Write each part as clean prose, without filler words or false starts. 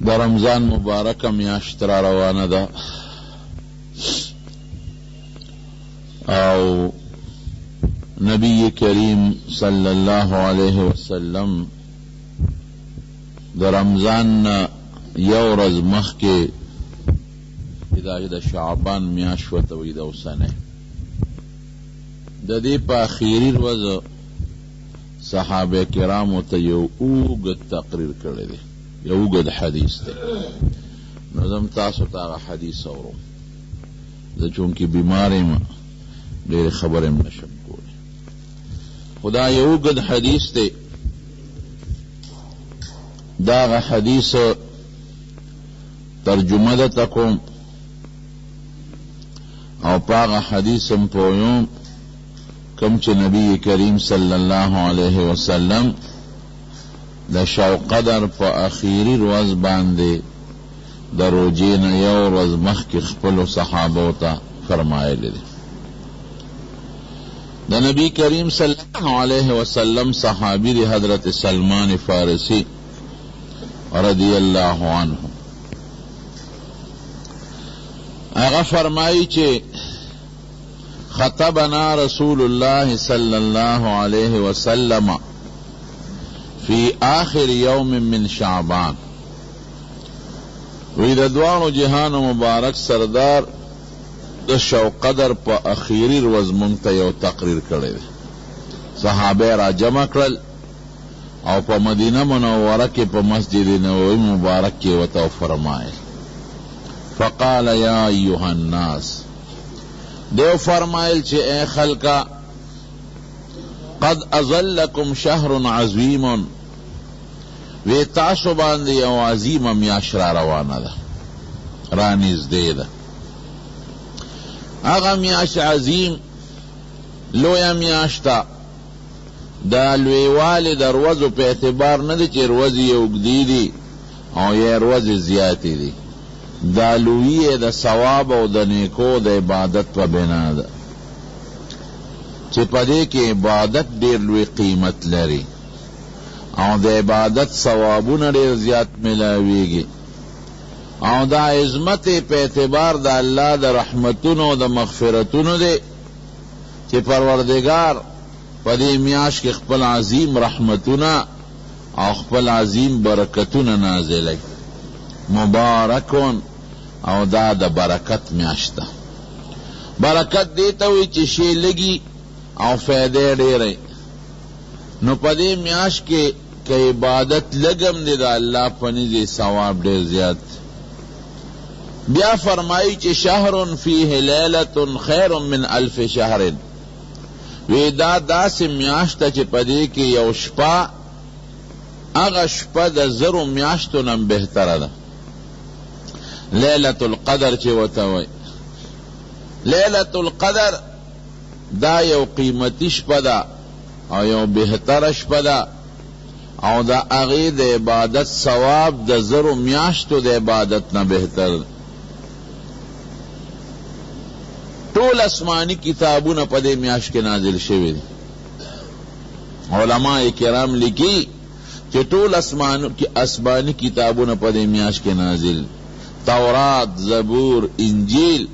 د رمضان مبارکه میاشت را روانه ده او نبی کریم صلی الله علیه وسلم د رمضان نه یو ورځ مخکې چې دا د شعبان میاشت ورته وایي د اوسنۍ د دې په اخیري ورځ صحابه کرامو ته یو اوږد تقریر کړی دی، یو اوږد حدیث دی، نو زه هم تاسو ته هغه حدیث اورم. زه چونکې بیمار یم ډېرې خبرې هم نشم کولی، خو دا یو اوږد حدیث دی. دا هغه حدیث ترجمه درته کوم او په هغه حدیث هم پوهوم کوم چې نبی کریم صلی الله علیه وسلم د شوقدر په اخیری ورځ باندې د روژې نه یو ورځ مخکې خپلو صحابو ته فرمایلی دی. د نبی کریم صلی الله علیه وسلم صحابي دی حضرت سلمان فارسی رضی الله عنه، هغه فرمایي چې خطبنا رسول الله صلی الله علیه وسلم فی آخر یوم من شعبان. وی د دواړو جهانو مبارک سردار د شوقدر په اخیری ورځ مونږ ته یو تقریر کړی دی. صحابه را جمع کړل او په مدینه منوره کې په مسجد نبوي مبارک کې ورته وفرمایل، فقال یا ایها الناس، دی وفرمایل چې ای خلکه، قد اظلکم شهر عظیم، وی تاسو باندې یو عظیمه میاشت را روانه ده، را نږدې ده. هغه میاشت عظیم لویه میاشت ده، د لویوالي د ورځو په اعتبار نه دی چې ورځې یې اوږدې دي او یا ورځې زیاتې دي، دا لویي یې د ثواب او د نیکو د عبادت په بنا ده چې په دې کې عبادت ډېر لوی قیمت لري او د عبادت ثوابونه ډېر زیات ملاویږي او دا عظمت یې په اعتبار د الله د رحمتونو او د مغفرتونو دی چې پروردګار په دې میاشت کې خپل عظیم رحمتونه او خپل عظیم برکتونه نازلوي. مبارک او دا د برکت میاشت ده. برکت دې ته وایي چې شی لږي او فایده یې ډېره. نو په دې میاشت کې که عبادت لږ هم دی د الله په نزد یې ثواب ډېر زیات دی. بیا فرمایي چې شهر فیه لیلة خیر من الف شهر، وی دا داسې میاشت ده چې په دې کې یو شپه هغه شپه د زرو میاشتو نه هم بهتره ده. لیلة القدر چې ورته وایي، لیلة القدر دا یو قیمتي شپه ده او یو بهتره شپه ده او د هغې د عبادت ثواب د زرو میاشتو د عبادت نه بهتر دی. ټول آسماني کتابونه په دې میاشت کې نازل شوي دي. علماء کرام لیکي چې ټول آسماني کتابونه په دې میاشت کې نازل، تورات، زبور، انجیل،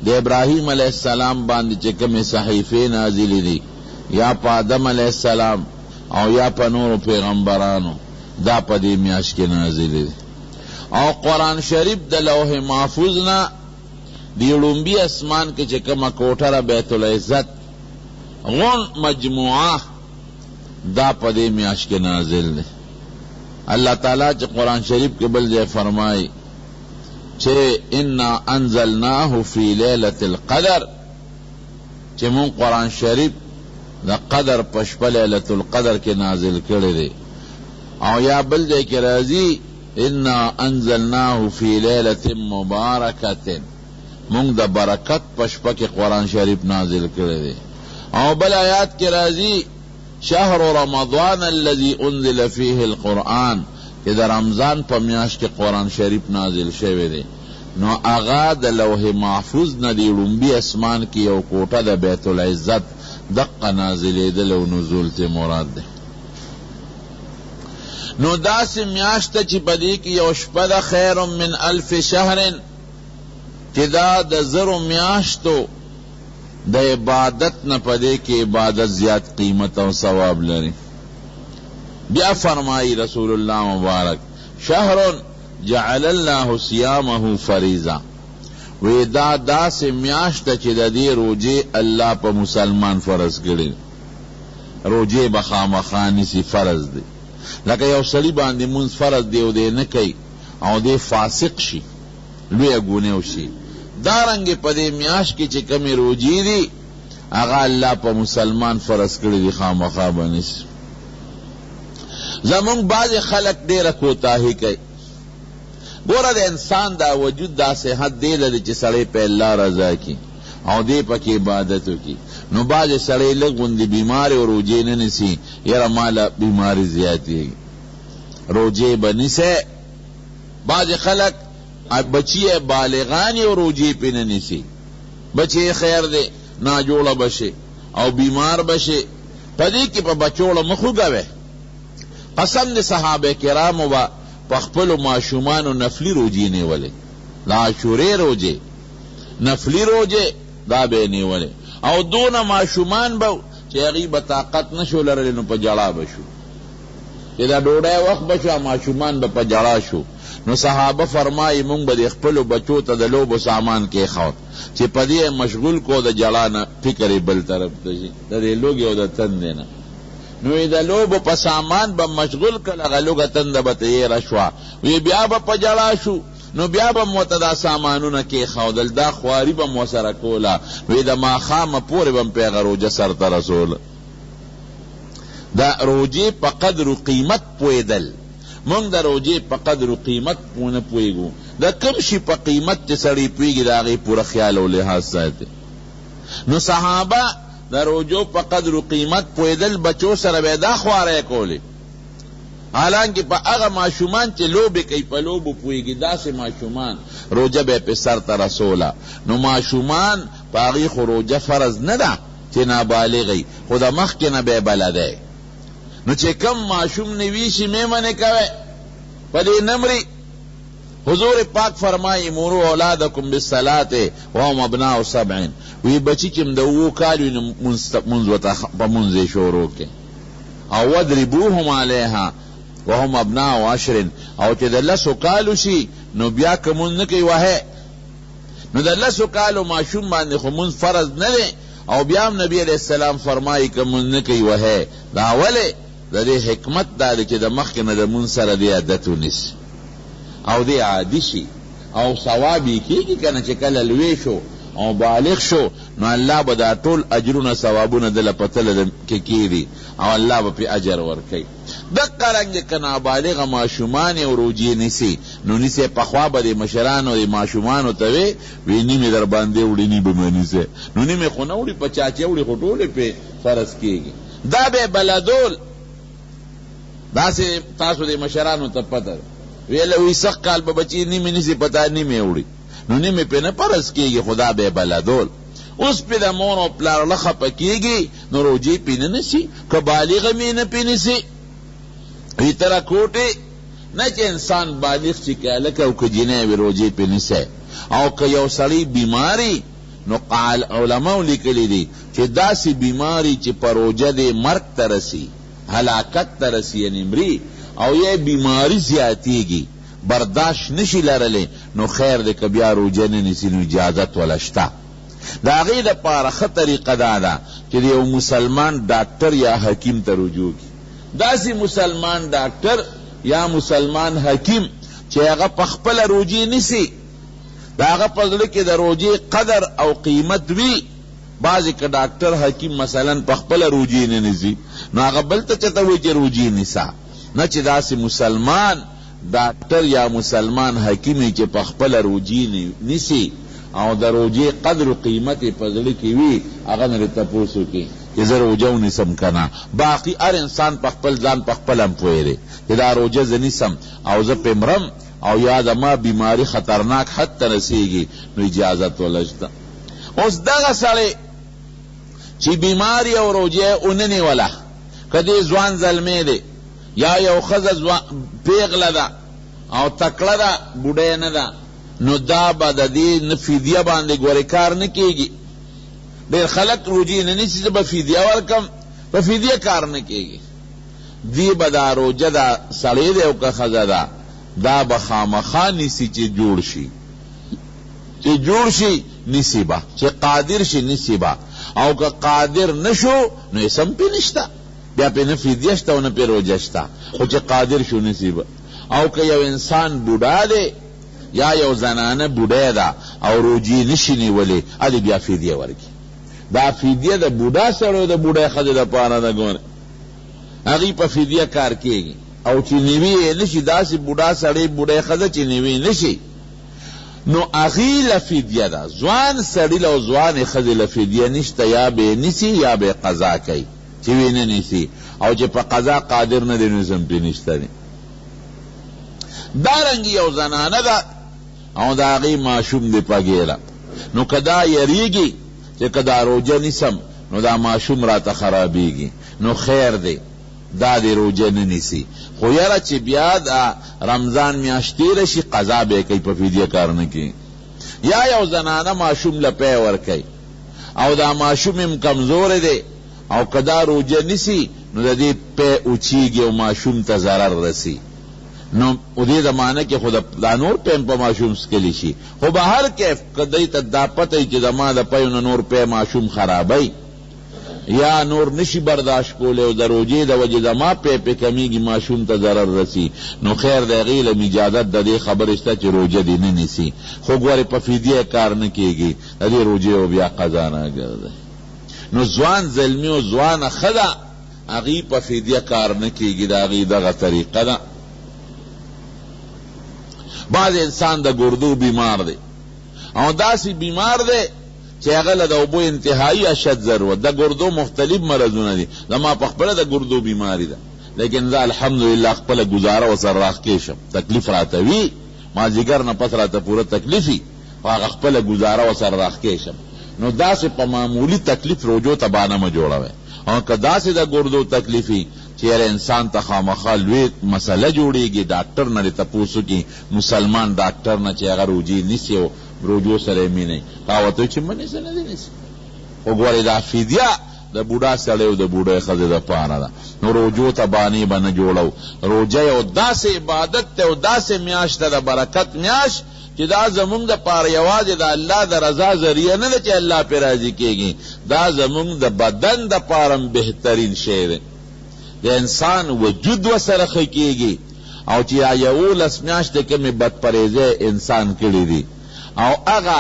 د ابراهیم علیه السلام باندې چې کومې صحیفې نازلې دي یا په آدم علیه السلام او یا په نورو پیغمبرانو، دا په دې میاشت کې نازلې دي. او قرآن شریف د لوح محفوظ نه دی ړومبي اسمان کې چې کومه کوټه ده بیت العزت غون مجموعه، دا په دې میاشت کې نازل دی. الله تعالی چې قرآن شریف کې بل ځای فرمایي چې انا انزلناه فی لیلة القدر، چې مونږ قرآن شریف د قدر په شپه لیلة القدر کې نازل کړی دی. او یا بل ځای کې راځي انا انزلناه فی لیلة مبارکة، مونږ د برکت په شپه کې قرآن شریف نازل کړی دی. او بل آیات کې راځي شهر رمضان الذي انزل فيه القرآن، چې د رمضان په میاشت کې قرآن شریف نازل شوی دی. نو هغه د لوح محفوظ نه دی ړومبي اسمان کې یو کوټه د بیت العزت دقه نازلېدل او نزول ترې مراد دی. نو داسې میاشت ده چې په دې کې یو شپه ده خیر من الف شهر، چې دا د زرو میاشتو د عبادت نه په دې کې عبادت زیات قیمت او ثواب لري. بیا فرمایي رسول الله مبارک، شهر جعل الله صیامه فریضه، وی دا داسې میاشت ده چې د دې روژې الله په مسلمان فرض کړي، روژې به خامخا نیسي، فرض دی. لکه یو سړي باندې مونځ فرض دی او دی نه کوي او دی فاسق شي، لویه ګناه وشي، دارنګې په دې میاشت کې چې کومې روژې دي هغه الله په مسلمان فرض کړي دي، خامخا به نیسي. زمونږ بعضې خلک ډېره کوتاهي کوي. ګوره د انسان دا وجود دا صحت دی لري چې سړی په الله رضا کړي او دی پکې عبادت وکړي. نو بعضې سړی لږ غوندې بیمار او روژې نه نیسي، یاره ماله بیماري زیاتېږي، روژې به نیسې. بعضې خلک بچي یې بالغان یې او روژې پرې نه نیسي، بچې خیر دی ناجوړه به شي او بیمار به شي، په دې کې په بچوړه مه خوږوئ. قسم د صحابه کرامو به په خپلو ماشومانو نفلي روژې نیولې، د عاشورې روژې، نفلي روژې دا به یې نیولې، او دونه ماشومان به چې هغوی به طاقت نه شو لرلی نو په ژړا به شو، چې د ډوډۍ وخت به شو ماشومان به په ژړا شو. نو صحابه فرمایي مونږ به د خپلو بچو ته د لوبو سامان کېښود چې په دې یې مشغول کړو، د ژړا نه فکر یې بل طرف ته شي، د دې لوږې او د تندې نه. نو یې د لوبو په سامان به مشغول کړل، هغه لوږه تنده به ترې هېره شوه، وی بیا به په ژړا شو، نو بیا به مو ورته دا سامانونه کېښودل، دا خواري به مو ورسره کوله، وی د ماښامه پورې به مو پرې هغه روژه سرته رسوله. د روژې په قدر و قیمت پوهېدل، موږ د روژې په قدر و قیمت نه پوهېږو، د کوم شي په قیمت چې سړی پوهېږي د هغې پوره خیال او لحاظ ساتي. نو صحابه د روژو په قدر و قیمت پوهېدل، بچو سره به یې دا خوارۍ کولې، حالانکه په هغه ماشومان چې لوبې کوي په لوبو پوهېږي، داسې ماشومان روژه به یې پرې سرته رسوله. نو ماشومان په هغوی خو روژه فرض نه ده چې نابالغ وي، خو د مخکې نه به یې بلدی. نو چې کوم ماشوم نوي شي مې منې کوی، په دې نه مري. حضور پاک فرمایي مرو اولادکم بالصلاة وهم ابناء سبع، وی بچی چې د اوو کالو وي نو مونځ ورته په مونځ یې شروع کړئ، او واضربوهم علیها وهم ابناء عشر، او چې د لسو کالو شي نو بیا که مونځ نه کوي وهئ. نو د لسو کالو ماشوم باندې خو مونځ فرض نه دی، او بیا هم نبی علیه السلام فرمایي که مونځ نه کوي وهئ. دا ولې؟ د دې حکمت دا دی چې د مخکې نه د مونځ سره دې عادت ونیسي او دې عادي شي او ثواب یې کېږي که نه، چې کله لوی شو او بالغ شو نو الله به دا ټول اجرونه ثوابونه ده له په تله کې کېږدي او الله به پرې اجر ورکوي. دقه رنګ که نابالغه ماشومان یې او روژې نیسي نو نیسي، پخوا به دې مشرانو دې ماشومانو ته وې وې نیمې در باندې وړي نیمې به نیسي، نو نیمې خو نه وړي، په چا چې وړي خو ټولې پرې فرض کېږي. دا به بلدول داسې تاسو دې مشرانو ته پته ده، ویل وی سږ کال به بچی نیمې نیسي په تا نیمې وړي، نو نیمې پرې نه فرض کېږي، خو دا به بلدول. اوس پرې د مور او پلار له خفه کېږي نو روژې پرې نه نیسي، که بالغه مې نه پرې نیسي وي تر کوټې نه چې انسان بالغ شي، که هلک او که جینۍ وي روژې پرې نیسي. او که یو سړی بیماري نو قال علماو لیکلي دي چې داسې بیماري چې په روژه دې مرګ ته رسي، هلاکت ته رسي، یعنې مري او یا یې بیماري زیاتېږي، برداشت نه شي لرلی، نو خیر دی که بیا روژه نه نیسي نو اجازت وله شته. د هغې لپاره ښه طریقه دا ده چې د یو مسلمان ډاکټر یا حکیم ته رجوع کړي. داسې مسلمان ډاکټر یا مسلمان حکیم چې هغه په خپله روژې نیسي، د هغه په زړه کې د روژې قدر او قیمت وي. بعضې که ډاکټر حکیم مثلا په خپله روژې نه نیسي نو هغه بل ته چېرته وایي چې روژې نیسه، نه چې داسې مسلمان ډاکټر یا مسلمان حکیم یې چې په خپله روژې نیسي او د روژې قدر و قیمت یې په زړه کې وي، هغه نه دې تپوس وکړي چې زه روژه ونیسم که نه. باقي هر انسان په خپل ځان په خپله هم پوه دی چې دا روژه زه نیسم او زه پرې مرم او یا د ما بیماری خطرناک حد ته رسیږي نو اجازت وله شته. اوس دغه سړی چې بیماری او روژه یې ونه نیوله، که دی ځوان زلمی دی یا یو ښځه پېغله ده او تکړه ده، بوډۍ نه ده، نو دا به د دې نه فدیه باندې ګورې کار نه کېږي. ډېر خلک روژې نه نیسي، زه به فدیه ورکړم، په فدیه کار نه کېږي. دی به دا روژه دا سړی دی او که ښځه ده، دا به خامخا نیسي چې جوړ شي. چې جوړ شي نیسي به، چې قادر شي نیسي به، او که قادر نه شو نو هېڅ هم پرې نشته، بیا پرې نه فدیه شته او نه پرې روژه شته، خو چې قادر شو نیسي به. او که یو انسان بوډا دی یا یو زنانه بوډۍ ده او روژې نه شي نیولی، هلې بیا فدیه ورکړي. دا فدیه د بوډا سړی او د بوډۍ ښځې دپاره ده، ګورئ هغوی په فدیه کار کېږي. او چې نیوی یې نه شي، داسې بوډا سړی بوډۍ ښځه چې نیوی نه شي، نو هغوی له فدیه ده. ځوان سړي له او ځوانې ښځې له فدیه نشته، یا به یې نیسي یا به یې قضا کوي، چې ویې نه نیسي او چې په قضا قادر نه دی نو هېڅ هم پرې نشته دی. دارنګې یو زنانه ده او د هغې ماشوم دی په ګېډه، نو که دا یریږي چې که دا روژه نیسم نو دا ماشوم راته خرابیږي، نو خیر دی دا دې روژه نه نیسي، خو یره چې بیا دا رمضان میاشت تېره شي قضا به یې کوي، په فدیه کار نه کوي. یا یو زنانه ماشوم له پی ورکوي او دا ماشوم هم کمزوری دی او که دا روژه نیسي نو د دې پی وچیږي او ماشوم ته ضرر رسي، نو دې زمانه کې خو دا نور پی هم په ماشوم څکلی شي، خو به هر کیف که دی ته دا پته وي چې زما د پیو نه نور پی ماشوم خرابوي یا نور نشي برداشت کولی او د روژې د وجې زما پی پې کمیږي ماشوم ته ضرر رسي، نو خیر دی هغې له هم اجازت د دې خبرې شته چې روژه دې نه نیسي، خو ګورې په فدیه کار نه کیږي، د دې روژې او بیا قضا راګرځي. نو ځوان زلمی او ځوانه ښځه هغوی په فدیه کار نه کیږي، د هغوی دغه طریقه ده. بعض انسان د ګردو بیمار دی او داسې بیمار دی چې هغه له د اوبو انتهایی اشد ضرورت، د ګردو مختلف مرضونه دي، زما په خپله د ګردو بیماری ده، لیکن زه الحمدلله خپله ګزاره ورسره راښکې شم، تکلیف راته وي، مازدیګر نه پس راته پوره تکلیف وي، خو هغه خپله ګزاره ورسره راښکې شم. نو داسې په معمولي تکلیف روژو ته بانه مه جوړوئ، او که داسې د ګردو تکلیف وي چې یاره انسان ته خامخا لوی مسله جوړیږي، ډاکټر نه دې تپوس وکړي، مسلمان ډاکټر نه چې هغه روژې نیسي او روژو سره یې مینه وي، هغه ورته وایي چې مه نیسه، نه دې نیسي. خو ګورئ دا فدیه د بوډا سړی او د بوډۍ ښځې دپاره ده، نو روژو ته بانې به نه جوړوو. روژه یو داسې عبادت دی او داسې میاشت ده، د برکت میاشت، چې دا زمونږ دپاره یوازې د الله د رضا ذریعه نه ده چې الله پرې راضي کېږي، دا زمونږ د بدن دپاره هم بهترین شی دی، د انسان وجود ورسره ښه کېږي. او چې دا 11 میاشتې کومې بدپرهېزۍ انسان کړې دي او هغه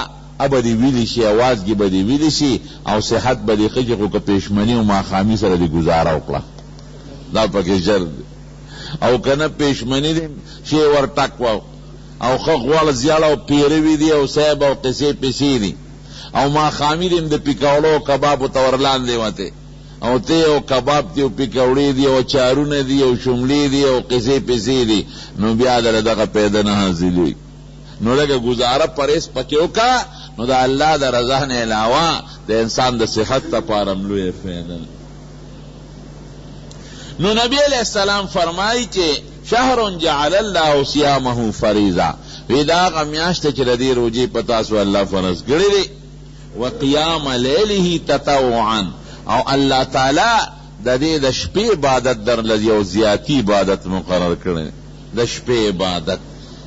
به دې ویلي شي، اوازګې به دې ویلي شي او صحت به دې ښه شي، خو که پېشمني او ماښامي سره دې ګزاره وکړه دا پکې شرط دی، او که نه پېشمني دې شی ور ټک وه او ښه غوړ زیړ او پیروي دي او صاحب او قصې پسې دي او ماښامي دې هم د پکوړو او کبابو ته ورلاندې وتې او ته او کباب دي او پکوړې دي او اچارونه دي او شملې دي او قصې پسې دي، نو بیا دله دغه پیدا نه حاصلېږي. نو لږه ګزاره پرهېز پکې وکړه، نو د الله د رضا نه علاوه د انسان د صحت لپاره هم لویه فایده ده. نو نبی علیه السلام فرمایي چې شهر جعل الله صیامه فریضه، وی دا هغه میاشت چې د دې روژې په تاسو الله فرض کړې دي، وقیام لیله تطوعا، او الله تعالی د دې د شپې عبادت درله یو زیاتی عبادت مقرر کړی، د شپې عبادت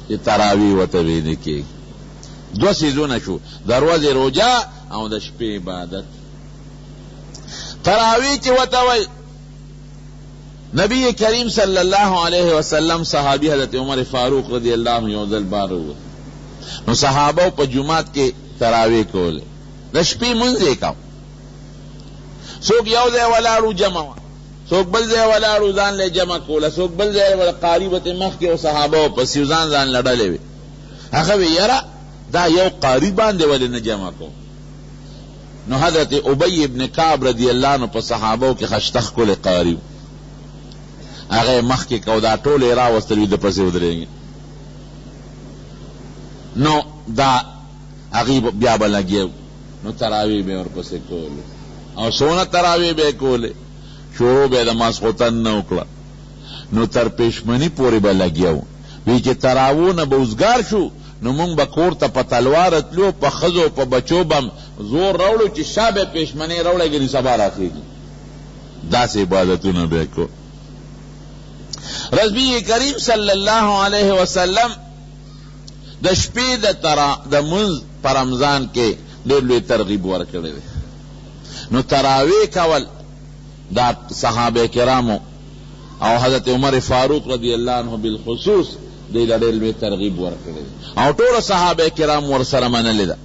چې تراویح ورته ویل کېږي. دوه څیزونه شو، د ورځې روژه او د شپې عبادت. تراویح چې ورته وایي، نبی کریم صلی الله علیه وسلم صحابي حضرت عمر فاروق رضی الله عنه یو ځل بار ووت، نو صحابه په جومات کې تراویح کولې، د شپې لمونځ یې کاوه. څوک یو ځای ولاړ و جمع وه، څوک بل ځای ولاړ و ځان له جمع کوله، څوک بل ځای ولاړ، قاري به ترې مخکې او صحابه ورپسې وو، ځان ځان له ډلې وې. هغه وی یاره دا یو قاري باندې ولې نه جمع کوو؟ نو حضرت ابی ابن کعب رضی الله عنه په صحابو کې خشته ښکلی قاري و، هغه یې مخکې کو، دا ټول یې راوستل، وي ده پسې ودرېږي. نو دا هغوی بیا به لګیا وو، نو تراویح به یې ورپسې کولې، او څونه تراویح به یې کولې، شروع به یې د ماسخوتن نه وکړه. نو تر پېشمني پورې به لګیا وو. وی چې تراوو نه به وزګار شو نو مونږ به کور ته په تلواره تلو او په ښځو او په بچو به هم زور راوړو چې شابه پېشمنۍ راوړی ګنې سبا راخېږي. داسې عبادتونه به یې کول. رسول کریم صلی الله علیه وسلم د شپې د ترا د مونځ په رمضان کې ډېر لوی ترغیب ورکړی دی. نو تراویح کول دا صحابه کرامو او حضرت عمر فاروق رضی الله عنه بالخصوص دې له ډېر لوی ترغیب ورکړی دی او ټولو صحابه کرام ورسره منلې ده.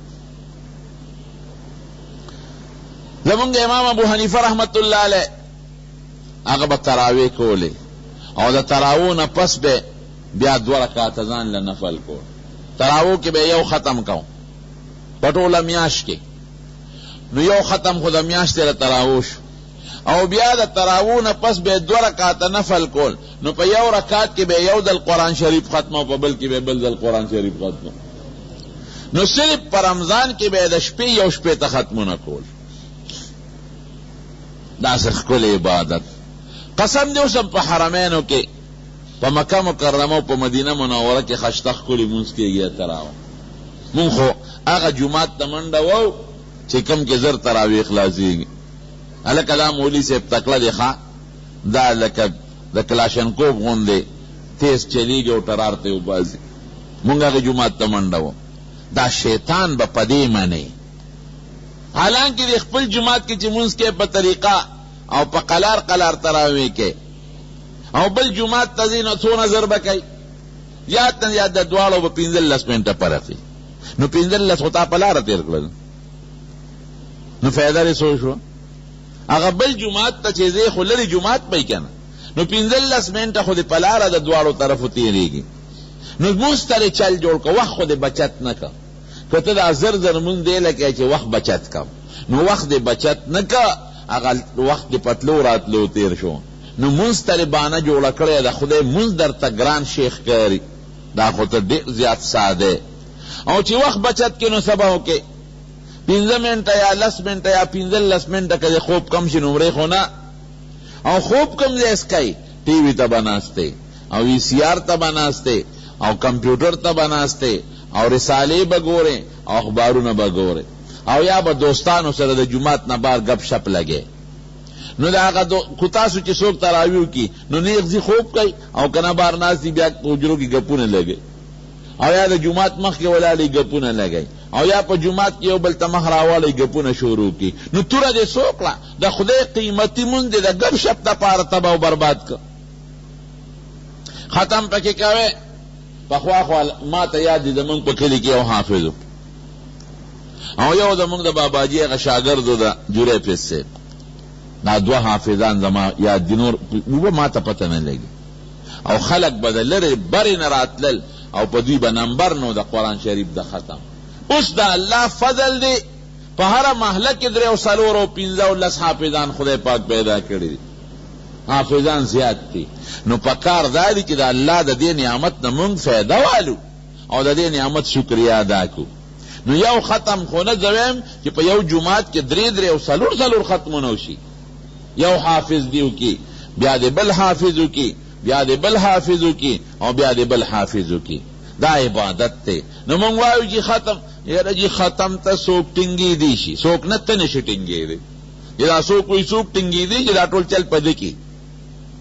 زمونږ امام ابو حنیفه رحمت الله علیه هغه به تراویح کولې او د تراوو نه پس به بیا دوه رکعته ځان له نفل کول. تراوو کې به یو ختم کاو په ټوله میاشت کې، نو یو ختم خو د میاشتې د تراوو شو او بیا د تراوو نه پس به دوه رکعته نفل کول، نو په یو رکعت کې به یو ځل قرآن شریف ختم او په بل کې به بل ځل قرآن شریف ختم. نو صرف په رمضان کې به د شپې یو شپې ته ختمونه کول. داسې ښکلی عبادت. قسم دې اوس هم په حرمینو کې په مکه مکرمه او په مدینه منوره کې خشته ښکلي لمونځ کېږي تراوه. مونږ خو هغه جومات ته منډه وهو چې کوم کې زر تراویح خلاصېږي. هلکه دا مولوي صاحب تکړه دی ښه، دا لکه د کلاشنکوف غوندې تېز چلېږي او ټرار ته یې وباسي. مونږ هغه جومات ته منډه وهو. دا شیطان به په دې منې. حالانکه دې خپل جومات کې چې لمونځ کوې په طریقه او په قلار قلار تراویح کوې او بل جومات ته ځې نو څونه زر به کوې؟ زیات نه زیات د دواړو به 15 منټه فرق وي، نو 15 خو تا په لاره تېر کړل، نو فایده دې څه شوه؟ هغه بل جومات ته چې ځې خو لرې جومات به وي که نه، نو 15 منټه خو دې په لاره د دواړو طرفو تېرېږي، نو لمونځ ته دې چل جوړ کړ، وخت خو دې بچت نه کړ. که ته دا زر زر لمونځ دې له کوې چې وخت بچت کړم، نو وخت دې بچت نه کړ، هغه وخت دې په تلو راتلو تېر شو. نو مونځ ته دې بانه جوړه کړې ده، خدای مونځ درته ګران شی ښکاري، دا خو ته ډېر زیات ساده یې. او چې وخت بچت کړې نو څه به وکړې؟ پنځه منټه یا لس منټه یا 15 منټه که دې خوب کم شي نو مرې خو نه. او خوب کوم ځای څکئ؟ ټي وي ته به ناست یې او وي سي آر ته به ناست یې او کمپیوټر ته به ناست یې او رسالې به ګورې او اخبارونه به ګورې او یا به دوستانو سره د جومات نه بار ګپ شپ لګې. نو د هغه دو کو تاسو چې څوک تراویح وکړي نو نیغ ځي خوب کوي او که نه بار ناست دي بیا په حجرو کې ګپونه لګوي او یا د جومات مخکې ولاړ وي ګپونه لګوي او یا په جومات کې یو بل ته مخ راواړوي ګپونه شروع کړي. نو توره دې څه وکړه؟ د خدای قیمتي مونځ دې د ګپ شپ دپاره تباه او برباد کړ. ختم پکې کوې. پخوا خو ما ته یاد دي زمونږ په کلي کې یو حافظ و او یو زمونږ د باباجي هغه شاګرد و د جوری فیض صاحب. دا دوه حافظان زما یاد دي، نور وبه ما ته پته نه لګي. او خلک به د لرې برې نه راتلل او په دوی به نمبر نه و د قرآن شریف د ختم. اوس د الله فضل دی په هره محله کې درې او څلور او پنځه او لس حافظان خدای پاک پیدا کړي دي. حافظان زیات دي. نو په کار دا دي چې د الله د دې نعمت نه مونږ فایده والو او د دې نعمت شکریه ادا کړو. نو یو ختم خو نه، زه وایم چې په یو جومات کې درې درې او څلور څلور ختمونه وشي. یو حافظ دې وکړي، بیا دې بل حافظ وکړي، بیا دې بل حافظ وکړي او بیا دې بل حافظ وکړي. دا عبادت دی. نو مونږ وایو چې ختم، یاره جي ختم ته څوک ټینګېدی شي؟ څوک نه، ته نه شي ټینګېدی. چې دا څوک وایي څوک ټینګېدی شي، دا ټول چل په ده کې.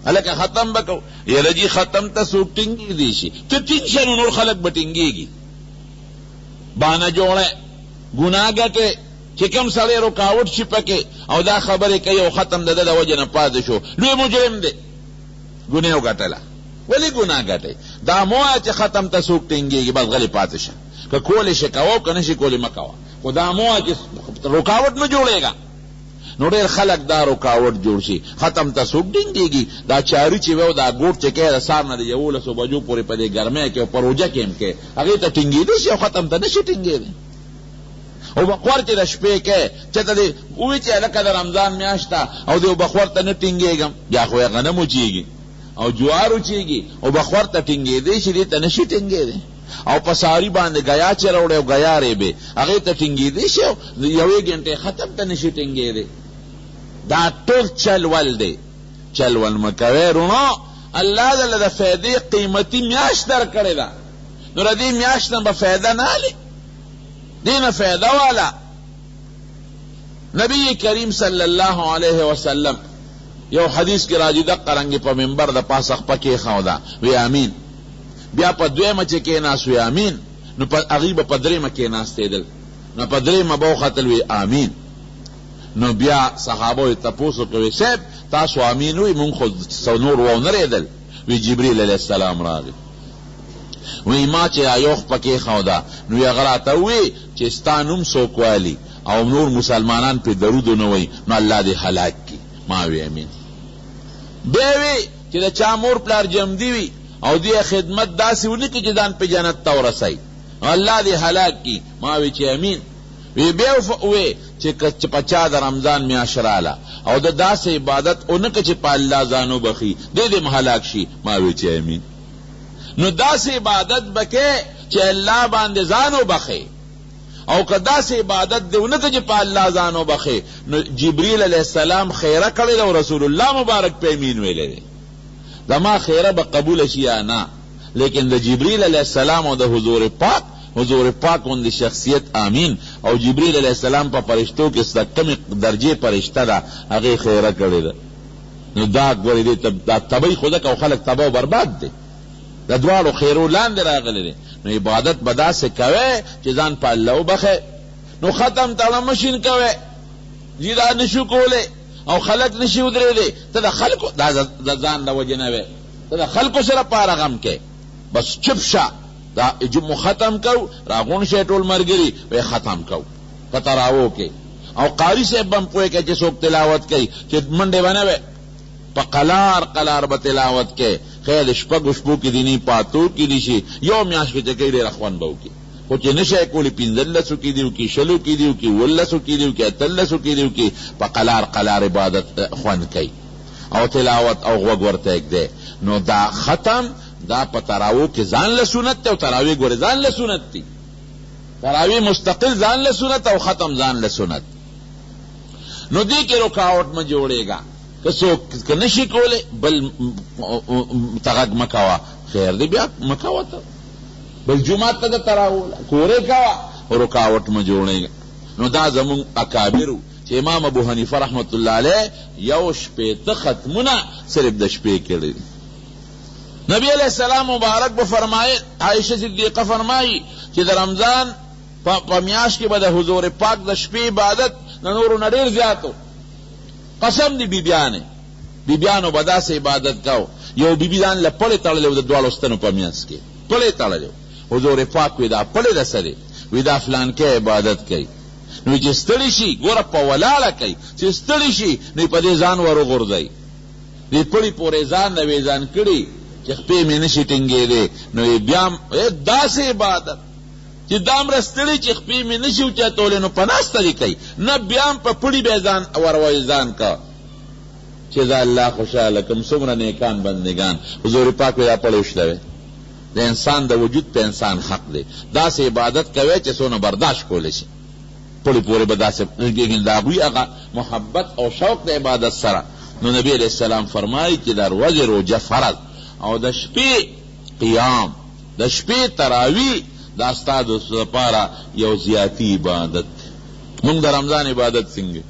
هلکه ختم به کوو، یاره جي ختم ته څوک ټینګېدی شي؟ ته ټینګ شه نو نور خلک به ټینګېږي. بانه جوړه ګناه ګټې چې کوم سړی رکاوټ شي پکې او دا خبرې کوي او ختم د ده د وجې نه پاتې شو، لوی مجرم دی، ګناه یې وګټله. ولې ګناه ګټې؟ دا مه وایه چې ختم ته څوک ټینګېږي، بس غلی پاتې شه. که کولی شې کوه او که نه شې کولی مه کوه، خو دا مه وایه چې رکاوټ مه جوړېږه. نو ډېر خلک دا رکاوټ جوړ شي، ختم ته څوک ټینګېږي؟ دا چاري چې وي او دا ګوټ چې کوې د سهار نه د 11 بجو پورې په دې ګرمۍ کې او په روژه کې هم کوې، هغې ته ټینګېدی شي او ختم ته نه شي ټینګېدی. او بخور چې د شپې کوې، چېرته دې ووي چې هلکه د رمضان میاشت ده او دې بخور ته نه ټینګېږم، بیا خو یې غنم وچېږي او جوار وچېږي او بخور ته ټینګېدی شي، دې ته نه شي ټینګېدی. او په ساري باندې ګیا چې راوړې او ګیا رېبې، هغې ته ټینګېدی شي او یوې ګنټې ختم ته نه شي ټینګېدی. دا ټول چل ول دی. چل ول مه کوئ روڼو. الله دله د فایدې قیمتي میاشت درکړې ده، نو د دې میاشت نه به فایده نه الې؟ دې نه فایده واله. نبی کریم صلی الله علیه وسلم یو حدیث کې راځي، دقه رنګې په منبر د پاسه خپه کېښوده، وی امین. بیا په دویمه چې کېناست، وی امین. نو په هغوی به په درېیمه کېناستېدل، نو په درېیمه به وختل، وی امین. نو بیا صحابو یې تپوس وکړ، وی صاحب تاسو امین وی، مونږ خو څه نور وونه رېدل. وی جبریل علیه السلام راغی، وی ما چې یو خپه کېښوده، نو هغه راته ووی چې ستا نوم څوک والي او نور مسلمانان پرې درود ونه وایي، نو الله دې هلاک کړي. ما وی امین. بیا وی چې د چا مور پلار جمدي وي او دوی خدمت داسې ونه کړي چې ځان پرې جنت ته ورسوي، نو الله دې هلاک کړي. ما وی چې امین. وی بیا ووی چې په چا د رمضان میاشت راله او ده داسې عبادت ونه کړ چې په الله ځان وبخښي، دی دې هم هلاک شي. ما وی چې امین. نو داسې عبادت به کوې چې الله باندې ځان وبخښې، او که داسې عبادت دې ونه کړ چې په الله ځان وبخښې، نو جبریل علیه السلام خیره کړې ده او رسول الله مبارک په امین ویلی دی. زما خیره به قبوله شي یا نه، لیکن د جبریل علیه السلام او د حضور پاک، حضور پاک غوندې شخصیت امین، او جبریل علیه السلام په فرشتو کې د کمې درجې فرشته ده، هغې خیره کړې ده. نو دا ګورې دې ته دا تبعي خو ځکه خلک تباه او برباد دي، د دواړو خیرو لاندې راغلی دی. نو عبادت به داسې کوې چې ځان په الله وبخښې، نو ختم تړه مشین کوې، جی دا نشو کولی او خلک نشي ودرېدی، ته د خلکو دا د ځان د وجې نه وې، ته د خلکو سره پاره غم کې، بس چپ شه، دا جمعو ختم کو، راغونډ شئ ټول ملګري، وایي ختم کو په تراوو کې. او قاري صاحب به هم پوه کړي چې څوک تلاوت کوي چې منډې به نه وې، په قلار قلار به تلاوت کوي. خیر د شپږو شپو کې دي نه، په اتو کې دي شي، یو میاشت کې چې کوي ډېره خوند به وکړي، خو چې نه شی کولی پنځلسو کې دي وکړي، شلو کې دي وکړي، اوولسو کې دي وکړي، اتلسو کې دي وکړي، په قلار قلار عبادت خوند کوي او تلاوت او غوږ ورته ږدی. نو دا ختم دا په تراوو کې ځان له سنت دی، او تراویح ګورې ځان له سنت دي، تراویح مستقل ځان له سنت او ختم ځان له سنت. نو دې کې رکاوټ مه جوړېږه، که څوک که نشي کولی بل ته غږ مه کوه، خیر دی بیا مه کوه، ته بل جومات ته درته راوله، کورې کوه، رکاوټ مه جوړېږه. نو دا زموږ اکابر وو چې امام ابو حنیفه رحمت الله علیه 61 ختمونه صرف د شپې کړي دي. نبی علیه السلام مبارک به فرمایل، عایشه صدیقه فرمایي چې د رمضان په میاشت کې به د حضور پاک د شپې عبادت د نورو نه ډېر زیات و. قسم دی بیبیانې، بیبیانو به داسې عبادت کاو، یو بیبي ځان له پړې تړلی و، د دواړو ستنو په منځ کې پړې تړلی و. حضور پاک وی دا پړې د څه دی؟ وی دا فلانکی عبادت کوي. نو چې ستړي شي، ګوره په ولاړه کوي، چې ستړي شي نو په دې ځان ور وغورځوي، دې پړي پورې ځان راویزان کړي چې خپې مې نه شي ټینګېدی، نو یې بیا داسې عبادت چې دامره ستړي چې خپې مې نه شي اوچتولی، نو په ناسته دې کوي، نه بیا هم په پړي به ځان ورویزان که چې زه الله خوشحاله کړم. څومره نیکان بندګان حضور پاک وایي دا پړی وشلوی، د انسان د وجود په انسان حق دی، داسې عبادت کوی چې څونه برداشت کولی شي، پړي پورې به داسې، لیکن د هغوی هغه محبت او شوق د عبادت سره. نو نبی علیه السلام فرمایي چې د ورځې روژه فرض او د شپې قیام، د شپې تراویح، دا ستا لپاره یو زیاتی عبادت دی. موږ د رمضان عبادت څنګه؟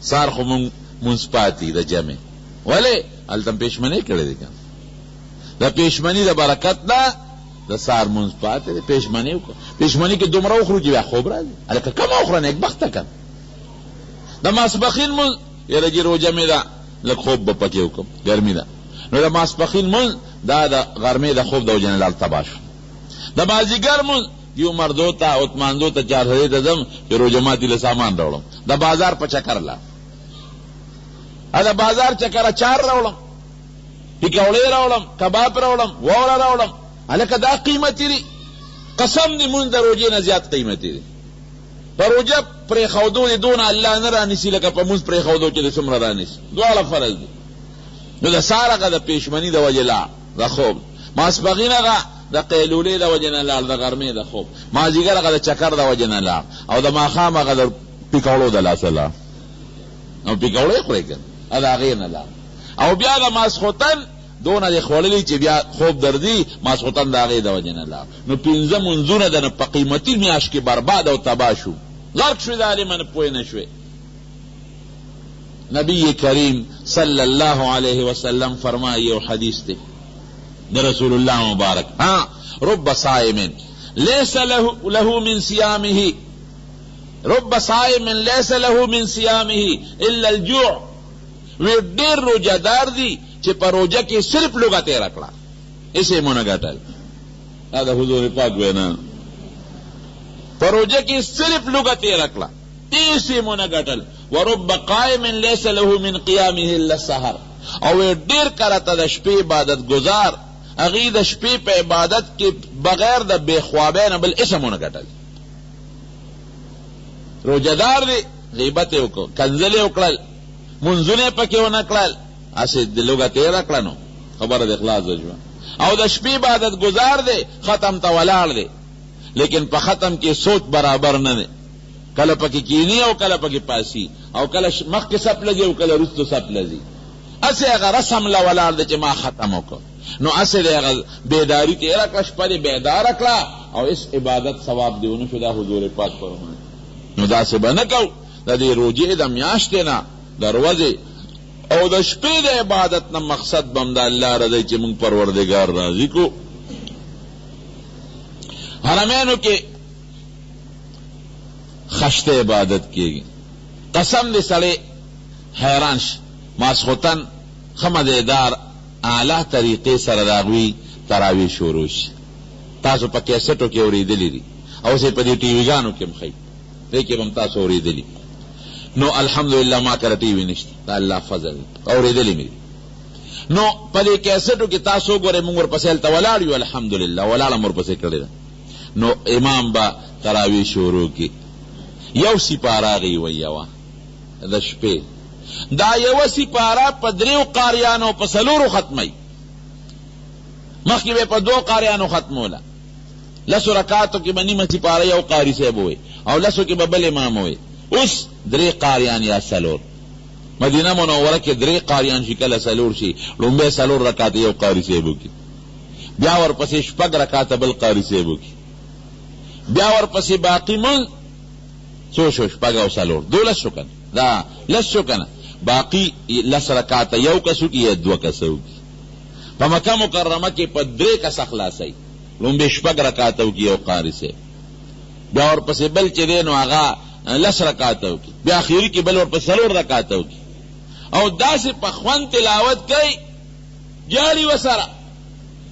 سهار خو موږ مونځ پاتې د جمع، ولې هلته هم پېشمنۍ کړې دی که نه؟ د پېشمني د برکت نه د سهار مونځ پاتې دی، پېشمني وکړه. پېشمني کې دومره وخورو چې بیا خوب راځي، هلکه کمه وخوره نېکبخته که نه. د ماسپښین مونځ، یاره جي روژه مې ده لږ خوب به پکې وکړم، ګرمي ده، نو د ماسپښین مونځ دا د غرمې د خوب د وجې نه لاړ تباه شو. د مازدیګر مونځ دیو مردو ته او تماندو ته چارسدې ته ځم چې روژه ماتي له سامان راوړم، د بازار په چکر لاړ، د بازار چکر اچار راوړم، پکوړې راوړم، کباب راوړم، واوره راوړم. هلکه دا قیمتي دي، قسم دي مونځ د روژې نه زیات قیمتي دی. په روژه پرېښودو دې دونه الله نه رانیسي لکه په مونځ پرېښودو چې دې څومره رانیسي، دواړه فرض دي. نو د سهار هغه د پېشمني د وجې لاړ د خوب، ماسپښین هغه د قیلولې د وجې نه لاړ د غرمې د خوب، مازدیګر هغه د چکر د وجې نه لاړ، او د ماښام هغه د پکوړو د لاسه لاړ. نو پکوړې خورې که نه، د هغې نه لاړ. او بیا د ماسخوتن دونه دې خوړلي چې بیا خوب درځي، ماسخوتن د هغې د وجې نه لاړ. نو پنځه مونځونه د نه په قیمتي میاشت کې برباد او تباه شو، غرق شوې ظالمه، نه پوه نه شوې. نبی کریم صلی الله علیه وسلم فرمایي، یو حدیث دی د رسول الله مبارک، ها رب صائم ليس له من صيامه، رب صائم ليس له من صيامه الا الجوع، وی ډېر روژه دار دي چې په روژه کې صرف لوږه تېره کړه، هېڅ یې ونه ګټل. دا د حضور پاک وینا، په روژه کې صرف لوږه تېره کړه، هېڅ یې ونه ګټل. ورب قائم ليس له من قيامه الا السهر، او وی ډېر کرته د شپې عبادت ګزار، هغوی د شپې په عبادت کې بغیر د بې خوابۍ نه بل هېڅ هم ونه ګټل. روژه دار دی، غیبت یې وکړ، کنځلې یې وکړل، مونځونه یې پکې ونه کړل، هسې د لوږه تېره کړه نو خبره دې خلاصه شوه. او د شپې عبادت ګزار دی، ختم ته ولاړ دی، لیکن په ختم کې سوچ برابر نه دی، کله پکې کینی او کله پکې پاسی، او کله مخکې صف له ځي او کله وروسته صف له ځي، هسې هغه رسم له ولاړ دی چې ما ختم وکړ، نو هسې دې هغه بیداري تېره کړه، شپه دې بیداره کړه او هېڅ عبادت ثواب دې ونه شو. دا حضور پاک فرمایي. نو داسې به نه کوو، د دې روژې د میاشتې نه د ورځې او د شپې د عبادت نه مقصد به هم د الله رضا چې موږ پروردګار راضي کړو. حرمینو کې خشته عبادت کېږي، قسم دې سړی حیران شي، ماسخوتن ښه مزېدار اعلی طریقې سره د هغوی تراویح شروع شي. تاسو په کیسټو کې اورېدلي دي او اوس یې په دې ټي وي ګانو کې هم ښیي، دې کې به هم تاسو اورېدلي. نو الحمدلله ما کره ټي وي نشته، د الله فضل دی، اورېدلي مې دي. نو په دې کیسټو کې تاسو وګورئ، موږ ورپسې هلته ولاړ یو، الحمدلله ولاړه مو ورپسې کړې ده. نو امام به تراویح شروع کړي، یو سپاره هغوی وایي، یوه د شپې دا یوه سپاره په دریو قاریانو په څلورو ختموي. مخکې به په دوو قاریانو ختموله، لسو رکعاتو کې به نیمه سپاره یو قاري صاحب ووایي او لسو کې به بل امام ووایي. اوس درې قاریان یا څلور، مدینه منوره کې درې قاریان شي، کله څلور شي. لومړی څلور رکعاته یو قاري صاحب وکړي، بیا ورپسې شپږ رکعاته بل قاري صاحب وکړي، بیا ورپسې باقي مونځ څو شو؟ شپږ او څلور دولس شو که نه؟ دا لس شو که نه؟ باقي لس رکعاته یو کس وکړي یا دوه کسه وکړي. په مکه مکرمه کې په درې کسه خلاصوي، لومبی شپږ رکعاته وکړي یو قاري صاحب، بیا ورپسې بل چې دی نو هغه لس رکعاته وکړي، بیا اخري کې بل ورپسې څلور رکعاته وکړي، او داسې په خوند تلاوت کوي، جاړي وسره،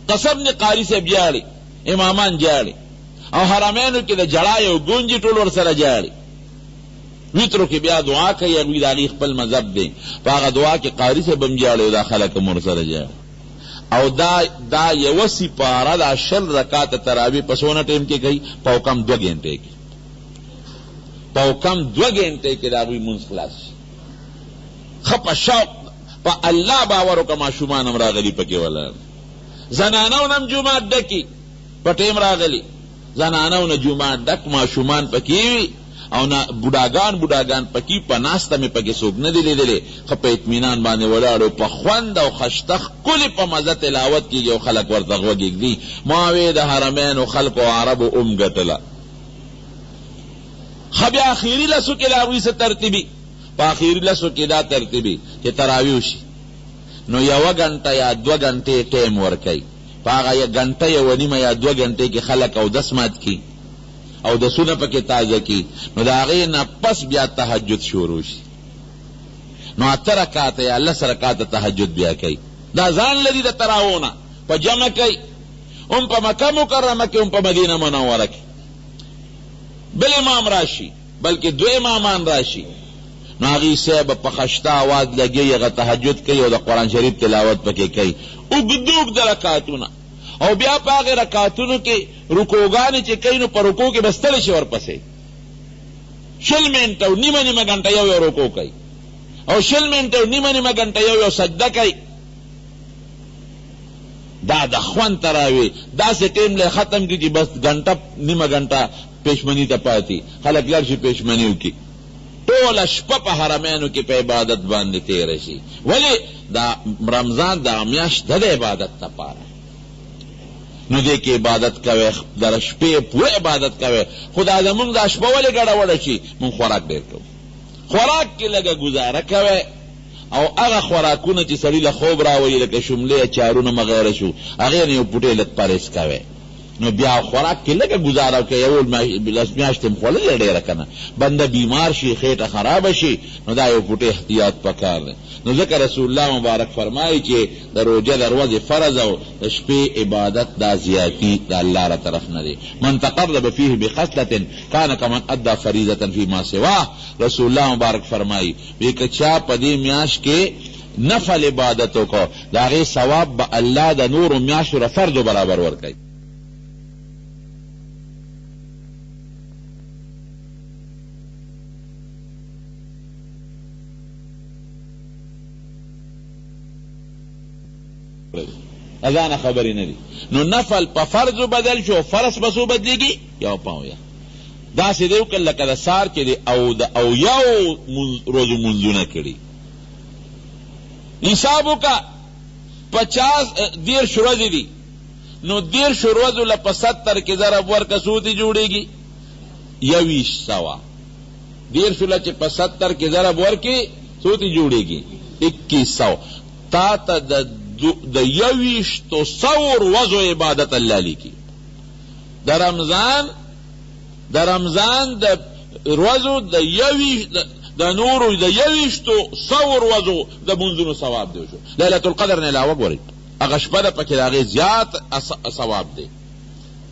قسم دی قاري صاحب جاړي، امامان جاړي، او حرمینو کې د جړا یو ګونجي ټول ورسره جاړي. وترو کې بیا دعا کوي هغوی، د هغوی خپل مذهب دی، په هغه دعا کې قاري صاحب هم جاړي او دا خلک هم ورسره جاړي. او دا دا یوه سپاره دا شل رکعته تراویح په څونه ټایم کې کوي؟ پاو کم دوه ګنټې کې، پاو کم دوه ګنټې کې د هغوی مونځ خلاص شي. ښه په شوق په الله باور وکړه، ماشومان هم راغلي پکې ولاړ، زنانو نه هم جومات ډکي په ټایم راغلي، زنانو نه جومات ډک، ماشومان پکې وي او نه بوډاګان، بوډاګان پکې په ناسته مې پکې څوک نه دی لیدلی، ښه په اطمینان باندې ولاړ او په خوند او خشته ښکلې په مزه تلاوت کېږي او خلک ورته غوږ ږدي. ما وې د حرمینو خلکو او عربو هم ګټله. ښه بیا اخري لسو کې د هغوی څه ترتیبي؟ په اخري لسو کې دا ترتیبي چې تراویح وشي نو یوه ګنټه یا دوه ګنټې ټایم ورکوي، په هغه ګنټه یوه نیمه یا دوه ګنټې کې خلک اودس مات کړي، اودسونه پکې تازه کړي، نو د هغې نه پس بیا تهجد شروع شي، نو اته رکعته یا لس رکعته تهجد بیا کوي. دا ځان لري د تراوو نه په جمع کوي، هم په مکه مکرمه کې هم په مدینه منوره کې. بل امام راشي، بلکې دوه امامان راشي، نو هغوی صاحب په خشته اواز لګوي، هغه تهجد کوي او د قرآن شریف تلاوت پکې کوي، اوږده اوږده رکعتونه، او بیا په هغې رکعتونو کې رکوګانې چې کوي نو په رکوع کې به ستړي شي، ورپسې شل منټه او نیمه نیمه ګنټه یو یو رکوع کوي، او شل منټه او نیمه نیمه ګنټه یو یو سجده کوي. دا د خوند تراوی داسې ټیم له ختم کړي چې بس ګنټه نیمه ګنټه پېشمني ته پاتې، خلک لاړ شي پېشمني وکړي. ټوله شپه په حرمینو کې په عبادت باندې تېره شي. ولې؟ دا رمضان دا میاشت ده د عبادت لپاره. نو دې کې عبادت کوی، د شپې پوره عبادت کوی، خو دا زمونږ دا شپه ولې ګډه وډه شي؟ مونږ خوراک ډېر کوو، خوراک کې لږه ګزاره کوی او هغه خوراکونه چې سړي له خوب راولي لکه شملې، اچارونه مغیره شو، هغې نه یو پوټی لږ پرهېز کوی. نو بیا خوراک کې لږه ګزاره وکړه، یو لس میاشتې هم خوړلې ډېره که نه بنده بیمار شي، خېټه خرابه شي، نو دا یو پوټی احتیاط پکار دی. نو ځکه رسول الله مبارک فرمایي چې د روژه د ورځې فرض او د شپې عبادت دا زیاتی د الله له طرف نه دی. من تقرب فیه بخصلة کان کمن ادی فریضة فیما سواه. رسول الله مبارک فرمایي وی که چا په دې میاشت کې نفل عبادت وکړ د هغې ثواب به الله د نورو میاشتو د فرضو برابر ورکوي. ځانه خبرې نه دي. نو نفل په فرض بدل شو، فرض په څو بدلېږي؟ یو په اویا. داسې دی وکړ لکه د سهار چې دی او د اویاو ورځو لمونځونه کړي. حساب وکړه، پچاس 30 ورځې دي، نو 30 ورځو له په 70 کې ضرب ورکړه، څو دې جوړېږي؟ 2100. 30 له چې په 70 کې ضرب ورکړې، څو دې جوړېږي؟ 2100. تا ته د 2100 ورځو عبادت الله لیکي. د رمضان د رمضان د ورځو د یوویشت د نورو د 2100 ورځو د لمونځونو ثواب دی وشو. لیلة القدر نه علاوه ګورئ هغه شپه ده پکې د هغې زیات ثواب دی.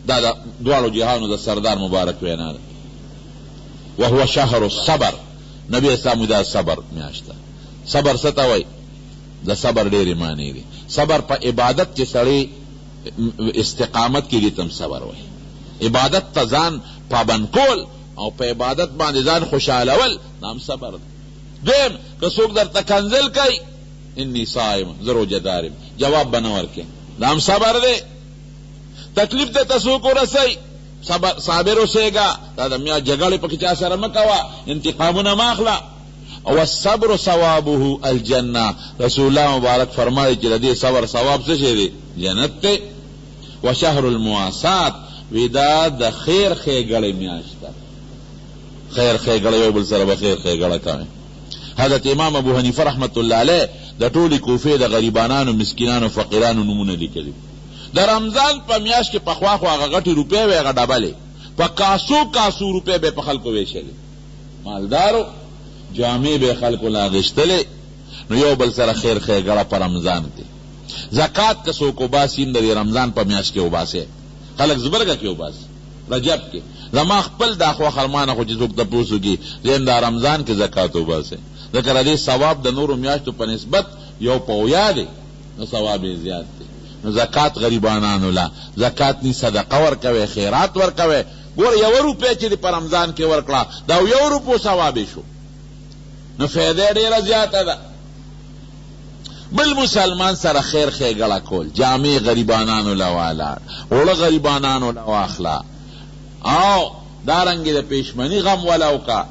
دا د دواړو جهانو د سردار مبارک وینا ده. وهو شهر الصبر. نبی اسلام دا صبر میاشت ده. صبر څه ته وایي؟ د صبر ډېرې معنی دي. صبر په عبادت چې سړی استقامت کې دي ته هم صبر وایي. عبادت ته ځان پابند کول او په عبادت باندې ځان خوشحالول دا هم صبر دی. دویم، که څوک درته کنځل کوي، انی صائم، زه روژه دار یم، جواب به نه ورکوې، دا هم صبر دی. تکلیف درته څوک ورسوي، صبر صابر اوسېږه، دا د میا جګړې پکې چا سره مه کوه، انتقامونه مه اخله. والصبر ثوابه الجنة. رسول الله مبارک فرمایي چې د دې صبر ثواب څه شی دی؟ جنت دی. وشهر المواسات، وی دا د خیر ښېګړې میاشت ده. خیر ښېګړه، یو بل سره به خیر ښېګړه کوي. حضرت امام ابو حنیفه رحمت الله علیه د ټولې کوفې د غریبانانو، مسکینانو، فقیرانو نومونه لیکلي. د رمضان په میاشت کې پخوا خو هغه غټې روپۍ وې، هغه ډبلې په کاسو کاسو روپۍ به په خلکو وېشلې. مالدارو جامې به خلکو له اخیستلې. نو یو بل سره خیر ښېګړه په رمضان کې. زکات که څوک وباسي هم د دې رمضان په میاشت کې وباسي، خلک زبرګه کې وباسي رجب کې. زما خپل دا خوښه ما نه خو چې څوک تپوس وکړي، زه هم دا رمضان کې زکات وباسي، ځکه د دې ثواب د نورو میاشتو په نسبت یو په اویا دی، نو ثواب یې زیات دی. نو زکات غریبانانو له، زکات نی صدقه ورکوي، خیرات ورکوي. ګوره یوه روپۍ چې دې په رمضان کې ورکړه، دا یو روپو ثواب یې شو، نو فایده یې ډېره زیاته ده. بل مسلمان سره خیر ښېګړه کول، جامې غریبانانو له واله، اوړه غریبانانو له واخله، او دارنګې د پېشمني غم وله وکړه،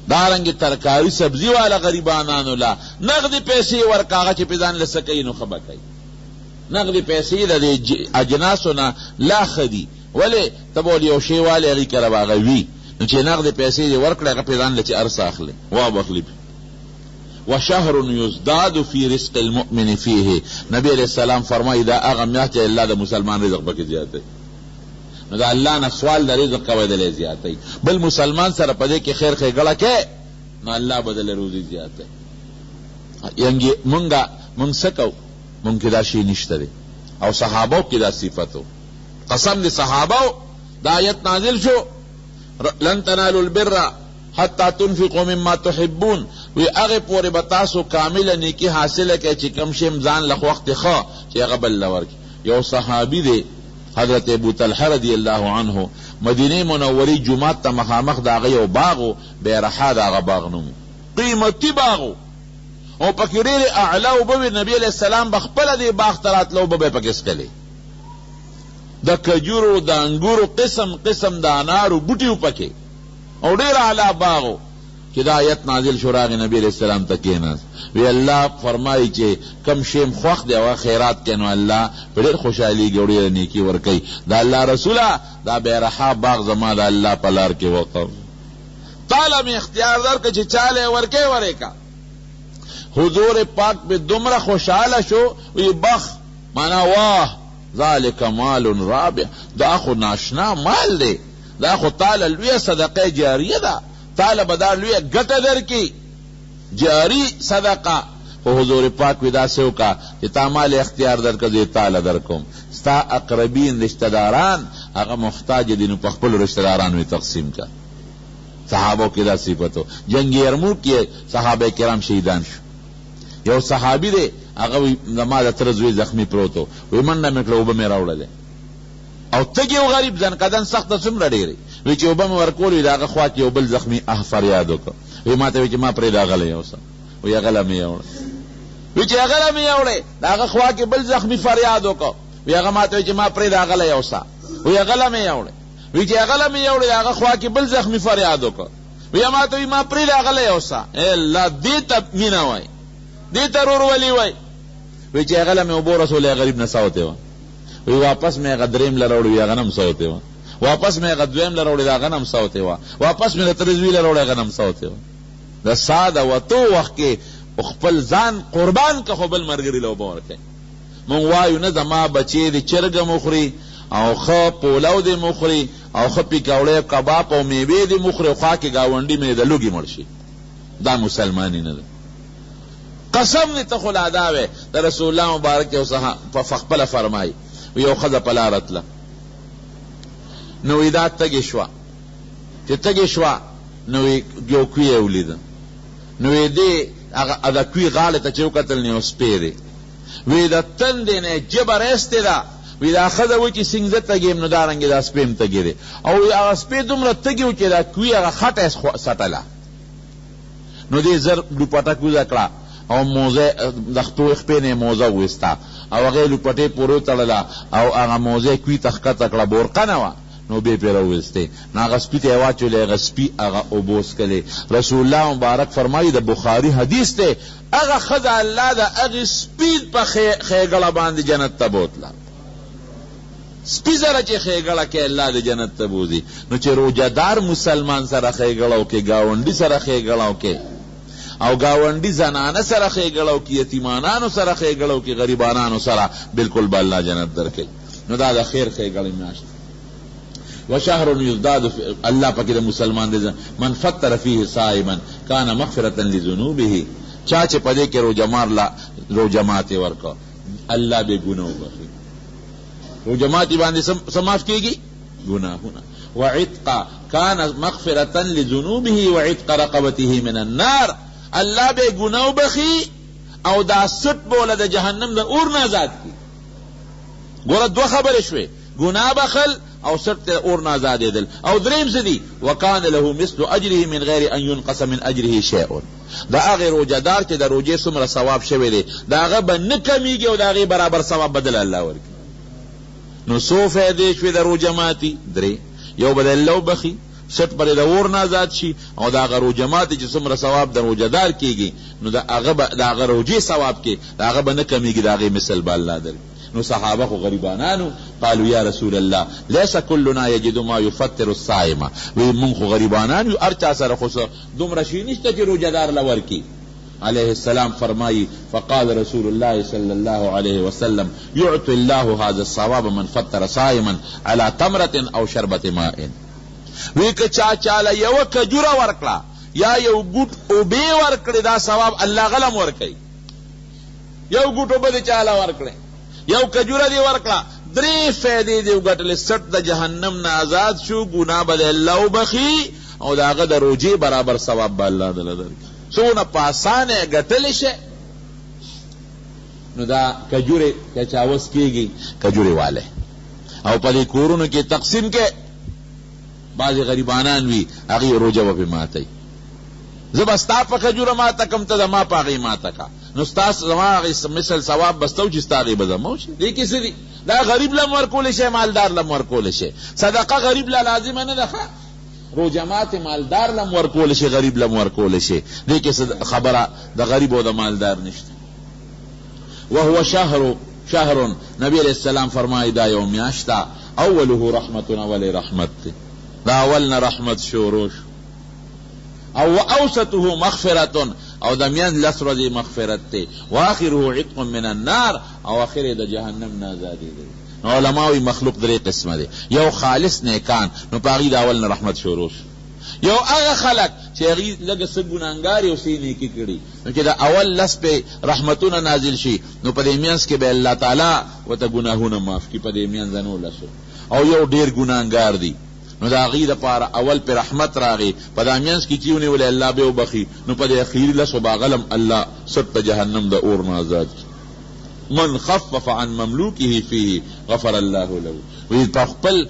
دارنګې ترکاري سبزي واله غریبانانو له، نغدې پیسې ورکړه، هغه چې پې ځان له څه کوي نو ښه به کوي. نغدې پیسې د دې اجناسو نه لا ښه دي. ولې؟ ته به ول یو شی والې هغوی کره به هغه وي، نو چې نغدې پیسې دې ورکړې هغه پې ځان له چې هر څه اخلي وابه اخلي پې. وشهر یزداد فی رزق المؤمن فیه، نبی علیه السلام فرمایي دا هغه میاشت چې الله د مسلمان رزق پکې زیاتوي. نو د الله نه سوال د رزق کوی دله یې زیاتوي. بل مسلمان سره په دې کې خیر ښېګړه کوې نو الله به دله روزي زیاتوي. ینګې مونږ څه کوو؟ مونږ کې دا شی نشته دی، او صحابو کې دا صفت و. قسم دی صحابو دا آیت نازل شو، لن تنالوا البر حتی تنفقوا مما تحبون، وی هغې پورې به تاسو کامله نیکي حاصله کړئ چې کوم شی هم ځان له خوښ دی ښه چې هغه بل له ورکړي. یو صحابي دی حضرت ابو طلحه رضی الله عنه، مدینې منورې جومات ته مخامخ د هغه یو باغ و، بیرحا د هغه باغ نوم و، قیمتي باغ و او پکې ډېرې اعلی اوبه وې. نبي علیه السلام به خپله دې باغ ته راتله، اوبه به یې پکې څښلې. د کجورو، د انګورو قسم قسم د انارو بوټي وو پکې او ډېر اعلی باغ و. چې دا آیت نازل شو راغی نبی علیه السلام ته کېناست، وی الله فرمایي چې کوم شی هم خوښ دی او هغه خیرات کوې نو الله په ډېر خوشحالېږي او ډېره نېکي ورکوي. د الله رسوله! دا بیرحا باغ زما د الله په لار کې وقف تاله مې اختیار درکړ چې چاله یې ورکوې ورې که. حضور پاک پې دومره خوشحاله شو وی بخ معنا واه ذلک مال رابح دا خو ناشنا مال دی دا خو تاله لویه صدقه جاریه ده تاله به دا لویه ګټه درکړي جاري صدقه خو حضور پاک وی داسې وکړه چې تا مال اختیار درکړ زه یې تاله درکوم ستا اقربین رشته داران هغه محتاج دي نو په خپلو رشته دارانو یې تقسیم کړه صحابو کې دا صفت و جنګ یرموک کې صحابه کرام شهیدان شو یو صحابي دی هغه وی زما د تره زوی زخمی پروت و وی منډه مې کړه اوبه مې راوړلې او تږی و غریب ځنکدن سخته څومره ډېرې وی چې اوبه مې ورکولې وی د هغه خوا کې یو بل زخمی اه فریاد وکړ وی ماته وی چې ما پرېږده هغه له یوسه وی هغه له مې یوړه وی چې هغه له مې یوړې د هغه خوا کې بل زخمی فریاد وکړ وی هغه ماته وی چې ما پرېږده هغه له یوسه وی هغه له مې یوړې وی چې هغه له مې یوړې د هغه خوا کې بل زخمی فریاد وکړ وی ماته وی ما پرېږده هغه له یوسه ای الله دې ته مینه وای دې ته ورورولي وای وی چې هغه له مې اوبه ورسولې غریب نه سوتې وه وی واپس مې هغه دریم له راوړې وی هغه نه هم سوتې وه واپس مې هغه دویم له راوړې د هغه نه هم سوتې وه واپس مې د تره زوی له راوړې هغه نه هم سوتې وه د ساه د وتو وخت کې خپل ځان قربان که خو بل ملګري له اوبه ورکوي مونږ وایو نه زما بچی دې چرګ هم وخوري او ښه پولو دې هم وخوري او ښه پیکوړی او کباب او میوې دې هم وخوري او خوا کې ګاونډي مې د لوږې مړ شي دا مسلماني نه ده قسم دی ته خو لا دا وې د رسول الله مبارک یو صحابه په خپله فرمایي یو ښځه په لاره تله نو وی دا تږې شوه چې تږې شوه نو وی یو کوی یې ولید نو وی دې هغه د کوی غاړې ته چې وکتل نو یو سپی دی وی د تندې نه یې ژبه راایستې ده وی دا ښځه وایي چې څنګه زه تږی یم نو دارنګې دا سپی هم تږی دی او وی هغه سپی دومره تږی و چې دا کوی هغه خټه یې څټله نو دې زر لوپټه کوزه کړه او موزه د خپې نه یې موزه وویسته او هغه یې لوپټې پورې وتړله او هغه موزه یې کوی ته ښکته کړه، بورقه نه وه نو اوبه یې پرې راوویستې، نو هغه سپي ته یې واچولې، هغه سپي هغه اوبه وڅکلې. رسول الله مبارک فرمایي، د بخاري حدیث دی، هغه ښځه الله د هغې سپي په ښېګړه باندې جنت ته بوتله. سپي سره چې ښېګړه کوې الله دې جنت ته بوځي نو چې روژه دار مسلمان سره ښېګړه وکړې ګاونډي سره ښېګړه وکړې او ګاونډي زنانه سره ښېګړه وکړي یتیمانانو سره ښېګړه وکړي غریبانانو سره بالکل به الله جنت درکوي نو دا د خیر ښېګړې میاشت وشهر یزداد الله پکې د مسلمان دی من فطر فیه صائما کان مغفرة لذنوبه چا چې په دې کې روژه مار له روژه ماتې ورکړ الله به ګناه وبخښي روژه ماتي باندې څه معاف کیږي؟ ګناهونه. وعتق کان مغفرة لذنوبه وعتق رقبته من النار الله به ګناه وبخښي او دا سټ به وله د جهنم د اور نه ازاد کړي. ګوره دوه خبرې شوې، ګناه بخښل او سټ ته د اور نه ازادېدل او درېیم څه دي؟ وکان له مثل اجره من غیر ان ينقص من اجره شیء د هغې روژه دار چې د روژې څومره ثواب شوی دی د هغه به نه کمیږي او د هغې برابر ثواب به دله الله ورکړي. نو څو فایدې شوې د روژه ماتي؟ درې. یو به د الله وبخښي، څټ به د اور نه ازاد شي او د هغه روژه ماتي چې څومره ثواب د روژه دار کیږي نو د هغه به د هغه روژې ثواب کې د هغه به نه کمیږي د هغې مثل به الله درکړي. نو صحابه خو غریبانان وو، قالو یا رسول الله لیس کلنا یجد ما یفطر الصائم، وی مونږ خو غریبانان یو هر چا سره خو څه دومره شی نشته چې روژه دار له ورکړي. علیه السلام فرمايي، فقال رسول الله صلی الله علیه وسلم، يعطي الله هذا الثواب من فطر صائما علی تمرة او شربة ماء، وی که چا چاله یوه کجوره ورکړه یا یو ګوټ اوبه ورکړې دا ثواب الله هغه له هم ورکوي. یو ګوټ اوبه دې چاله ورکړې، یو کجوره دې ورکړه، درې فایدې دې وګټلې، څټ د جهنم نه ازاد شو، ګناه به دې الله وبخښي او د هغه د روژې برابر ثواب به الله درله درکړي. څونه په اسانه یې ګټلی شې، نو دا کجورې که چا وس کېږي کجورې واله او په دې کورونو کې تقسیم کړئ. بعضې غریبانان وي هغوی روژه به پرې ماتوي. زه به ستا په کجوره ماته کړم ته زما په هغې ماته کړه نو ستا زما هغې مثل ثواب به ستا وشي ستا هغې به زما وشي. دې کې څه دي؟ دا غریب له هم ورکولی شی مالدار له هم ورکولی شی. صدقه غریب له لازمه نه ده ښه. روژه ماتې مالدار له هم ورکول شي، غریب له هم ورکول شي، دې کې څه خبره د غریب او د مالدار نشته. وهو شهر شهر، نبي علیه السلام فرمایي دا یو میاشت ده، اوله رحمة، اول یې رحمت دی، د اول نه رحمت شروع شو، او واوسطه مغفرة، او د مینځ لس ورځې مغفرت دی، واخره عتق من النار، او اخر یې د جهنم نه ازادېدل. نو علماء وایي مخلوق درې قسمه دی، یو خالص نیکان، نو په هغوی د اول نه رحمت شروع شو، یو هغه خلک چې هغوی لږ څه ګناهګاري او څه یې نیکي کړي، نو چې د اول لس پرې رحمتونه نازل شي، نو په دې مینځ کې به الله تعالی ورته ګناهونه معاف کړي په دې مینځنو لسو. او یو ډېر ګناهګار دي، نو د هغوی لپاره اول پرې رحمت راغی، په دا مینځ کې چې یې ونیولی الله به یې وبخښي، نو په دې اخیري لسو به هغه هم الله څټ د جهنم د اور نه ازاد کړي. من خفف عن مملوکه فیه غفر الله له، وایي په خپل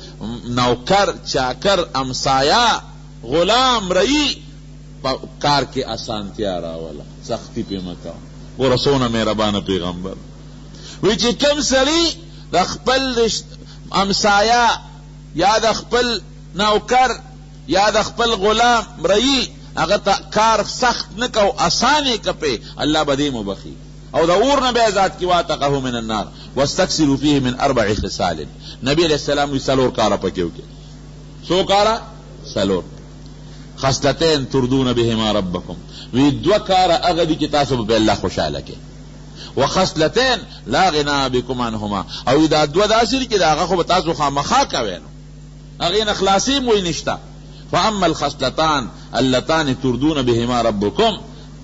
نوکر، چاکر، همسایه، غلام، رئی په کار کې اسانتیا راوله، سختي پرې مه کوه. ګوره څونه مهربانه پیغمبر وایي چې کوم سړي د خپل همسایه یا د خپل نوکر یا د خپل غلام، رئی، هغه ته کار سخت نه کو، اسان یې که پرې، الله به دې هم وبخښي او د اور نه به ازاد کړي، وعتقه من النار واستکثروا فیه من اربع خصال، نبي علیه السلام وایي څلور کاره پکې وکړئ. څو کاره؟ څلور. خصلتین ترضون بهما ربکم، وایي دوه کاره هغه دي چې تاسو به پرې الله خوشحاله کړي، وخصلتین لا غنا بکم عنهما، او وایي دا دوه داسې دي چې د هغه خو به تاسو خامخا کوئ، نو هغې نه خلاصي هم وایي نشته. فاما الخصلتان اللتان ترضون بهما ربکم،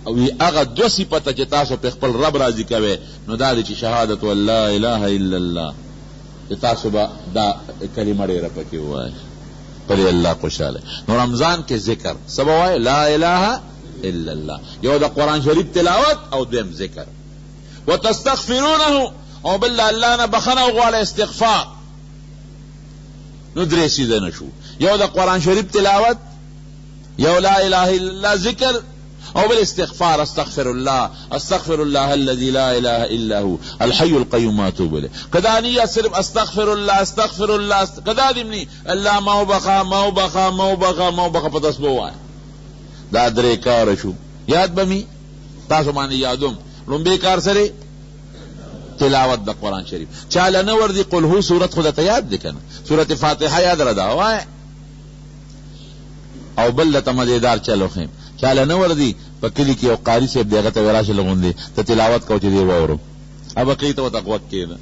وي هغه دوه صفته چې تاسو پرې خپل رب راضي کوئ، نو دا دی چې شهادة ان لا اله الا الله، چې تاسو به دا کلمه ډېره پکې ووایئ، په دې الله خوشحاله. نو رمضان کې ذکر څه به وایې؟ لا اله الا الله، یو د قرآن شریف تلاوت او دویم ذکر. وتستغفرونه، او بل د الله نه بخښنه وغواړئ، استغفار. نو درې څیزونه شو، یو د قرآن شریف تلاوت، یو لا اله الا الله ذکر، او بل استغفار، استغفر الله، استغفر الله الذي لا اله الا هو الحي القيوم واتوب الیه. که دا نیت صرف استغفر الله، استغفر الله، که دا دې نی الله ما وبخښه، ما وبخښه، ما وبخښه، ما وبخښه په تسبو وایه، دا درې کاره شو. یاد به مي تاسو باندې یادوم. لومبی کار سره تلاوت د قرآن شریف، چاله نه ورځي قل هو سورت خو درته یاد دی کنه، سورت فاتحه یاد را ده وایه. او بل درته مزېدار چل وښیم، چاله نه ورځي په کلي کې یو قاري صاحب دی، هغه ته وایي راشه لږ غوندې ته تلاوت کوه چې دې واورم، هبه ته ورته غوږ کښېږده،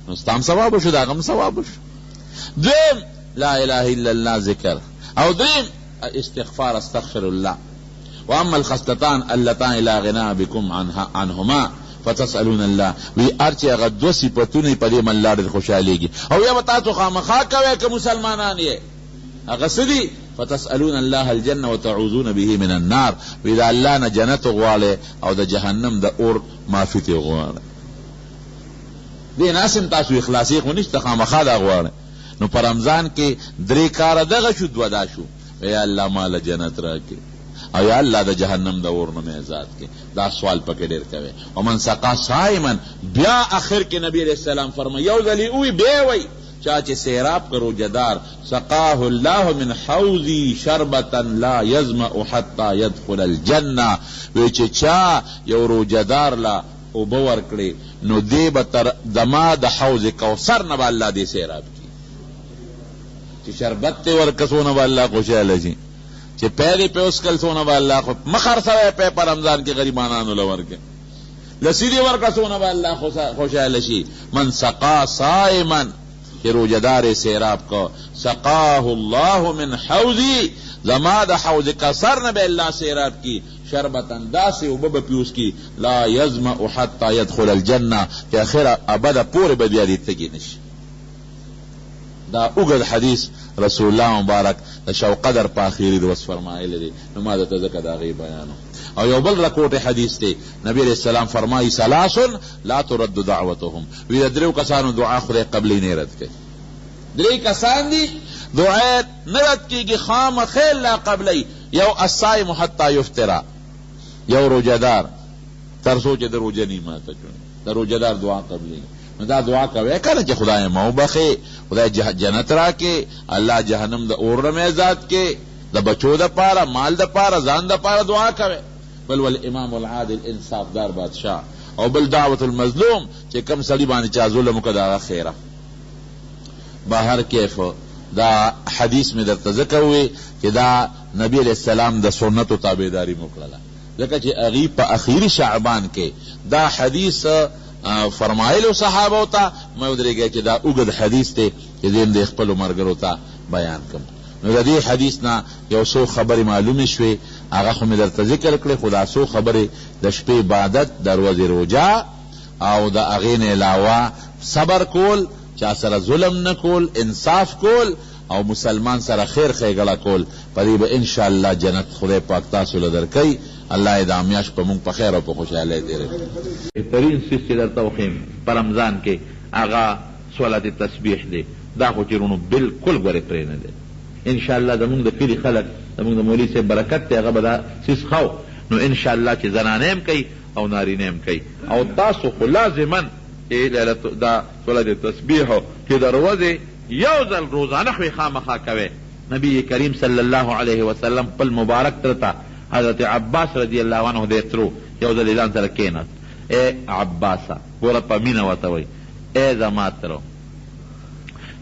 نو ستا هم ثواب وشو، د هغه هم ثواب وشو. دویم لا اله الا الله ذکر، او دریم استغفار، استغفر الله. واما الخصلتان اللتان لا غنا بكم عنهما فتسألون الله، وی هر چې هغه دوه صفتونه په دې الله ډېر خوشحالېږي، او یا به تاسو خامخا کوئ که مسلمانان یې، هغه څه دي؟ فتسألون الله الجنة وتعوذون به من النار، وی د الله نه جنت وغواړئ او د جهنم د اور معافي ترې وغواړئ. دې نه هسې هم تاسو اخلاصې خو نشته، خامخا دا غواړئ. نو په رمضان کې درې کاره دغه شو، دوه دا شو، یا الله ما له جنت راکړې او یا الله د جهنم د اور نه مې ازاد کړې، دا سوال پکې ډېر کوي. ومن سقا صائما، بیا اخر کې نبی علیه السلام فرمایي، یو ځل یې ووایي بیا یې وایي، چا چې سیراب کړ روژه دار، سقاه الله من حوضي شربة لا یظمأ حتی یدخل الجنة، وایي چې چا یو روژه دار له اوبه ورکړې نو دی به تر زما د حوض کوثر نه به الله دی سیراب کړي. چې شربت دې ورکړ څونه به الله خوشحاله شي، چې پی دې پې وڅښل څونه به الله خو مه خرڅوی پی په رمضان کې غریبانانو له ورکړې، لسی دې ورکړه څونه به الله خوشحاله شي. من سقا صائما، چې روژه دار یې سیراب کړ، سقاه الله من حوضي، زما د حوض کوثر نه به الله سیراب کړي، شربة داسې اوبه به پرې وڅښي، لا یظمأ حتی یدخل الجنة، چې اخره ابده پورې به بیا دې تږی نه شي. دا اوږد حدیث رسول الله مبارک د شب قدر په اخیري ورځ فرمایلی دی، نو ما درته ځکه د هغې بیان وکړ. او یو بل رکوټی حدیث دی، نبی علیه السلام فرمایي، ثلاث لا ترد دعوتهم، وي د دریو کسانو دعا خدای قبلوي نه رد کوي. درې کسان دي دعا یې نه رد کېږي، خامخا الله قبلوي. یو الصائم حتی یفطر، یو روژه دار تر څو چې د روژه نه ماته کړي، د روژه دار دعا قبلېږي. نو دا دعا کوی کنه چې خدای ما وبخښې، خدای جنت راکړې، الله جهنم د اور نه مې ازاد کړې. د بچو دپاره، مال دپاره، ځان دپاره دعا کوی. بل والامام العادل انصافدار بادشاه او بل دعوة المظلوم چې کوم سړي باندې چا ظلم وکړ د هغه ښېره. بهر کیف دا حدیث مې درته ځکه ووی چې دا نبی علیه السلام د سنتو تابعداري مو کړله ځکه چې هغوی په اخیري شعبان کې دا حدیث فرمایلو صحابو ته مه ودرېږئ چې دا اوږد حدیث دی چې زه هم دې خپلو ملګرو ته بیان کړم. نو د دې حدیث نه یو څو خبرې معلومې شوې، هغه خو مې درته ذکر کړې، خو دا څو خبرې د شپې عبادت، د ورځې روژه او د هغې نه علاوه صبر کول، چا سره ظلم نه کول، انصاف کول او مسلمان سره خیر ښېګړه کول، په دې به ان شاء الله جنت خدای پاک تاسو له درکوي. الله یې دا میاشت په مونږ په خیر او په خوشحالۍ تېره کړي. بهترین څیز چې درته وښیم په رمضان کې هغه صلات تسبیح دی، دا خو چې وروڼو بلکل ګورې پرې نه دی. ان شاء الله زمونږ د کلي خلک زمونږ د مولوي صاحب برکت دی هغه به دا څیز ښه نو ان شاء الله چې زنانه هم کوي او نارینه هم کوي او تاسو خو لازما دا صلات تسبیح چې د ورځې یو ځل روزانه خو یې خامخا کوی. نبی کریم صلی الله علیه وسلم خپل مبارک تره ته حضرت عباس رضی الله عنه دی ترو یو ځل یې ځان سره کېناست، ای عباسه! ګوره په مینه ورته وایي، ای زما تره!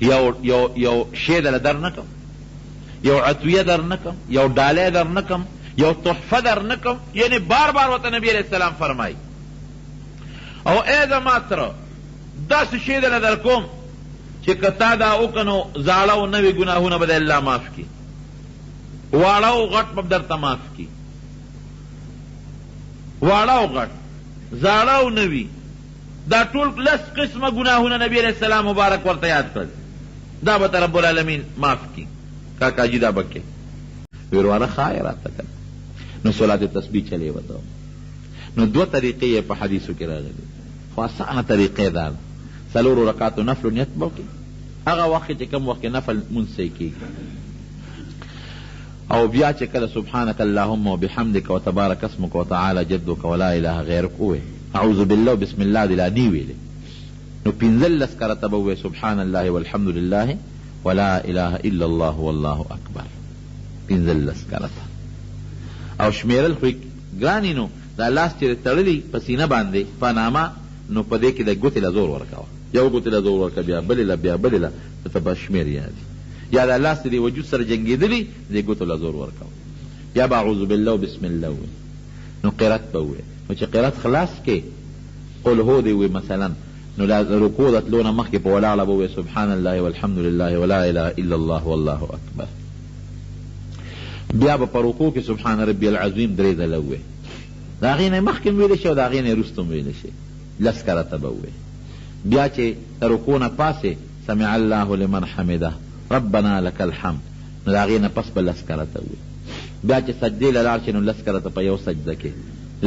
یو یو یو شی دله در نه کړم، یو عطیه در نه کړم، یو ډالۍ در نه کړم، یو تحفه در نه کړم، یعنې بار بار ورته نبی علیه السلام فرمایي، او ای زما تره! داسې شی دله در کوم چې که تا دا وکړه نو زاړه او نوي ګناهونه به دې الله معاف کړي. واړه او غټ به درته معاف کړي. واړه او غټ، زاړه او نوي، دا ټول لس قسمه ګناهونه نبي علیه السلام مبارک ورته یاد کړل، دا به ته رب العالمین معاف کړي. کاکا جي دا به کې. وروره ښایه راته کنه نو صلات تسبیح چلې وته نو دوه طریقې یې په حدیثو کې راغلي خو اسانه طریقه یې دا ده څلورو رکعتو نفلو نیت به وکړي هغه وخت کې چې کوم وخت کې نفل لمونځ صحیح کېږي او بیا چې کله سبحانک اللهم وبحمدک وتبارک اسمک وتعالی جدک ولا اله غیرک ووایې، اعوذ بالله او بسم الله دې لا نه وي ویلې، نو 15 کرته به ووایې سبحان الله والحمد لله ولا اله الا الله والله اکبر، 15 کرته. او شمېرل خو یې ګران نو دا لاس چې تړلی په سینه باندې په نامه نو په دې کې د ګوتې له زور ورکوه، یو ګوتې له زور ورکړه بیا بلې له بیا بلې له، نو ته به شمېر یاد وي. یا دا لاس دې وجود سره جنګېدلي دې ګوتو له زور ورکوه، بیا به اعوذ بالله او بسم الله ووایې، نو قرات به ووایې، نو چې قرات خلاص کړې قل هو دې ووایې مثلا، نو لا رکوع د تلو نه مخکې په ولاړه به ووایې سبحان الله والحمد لله ولا اله الا الله والله اکبر، بیا به په رکوع کې سبحان ربی العظیم درې ځله ووایې، د هغې نه مخکې هم ویلی شې او د هغې نه وروسته هم ویلی شې، لس کرته به ووایې، بیا چې د رکوع نه پاڅې سمع الله لمن حمده ربنا لک الحمد نو د هغې نه پس به لس کرته ووایي، بیا چې سجدې له لاړ شې نو لس کرته په یو سجده کې،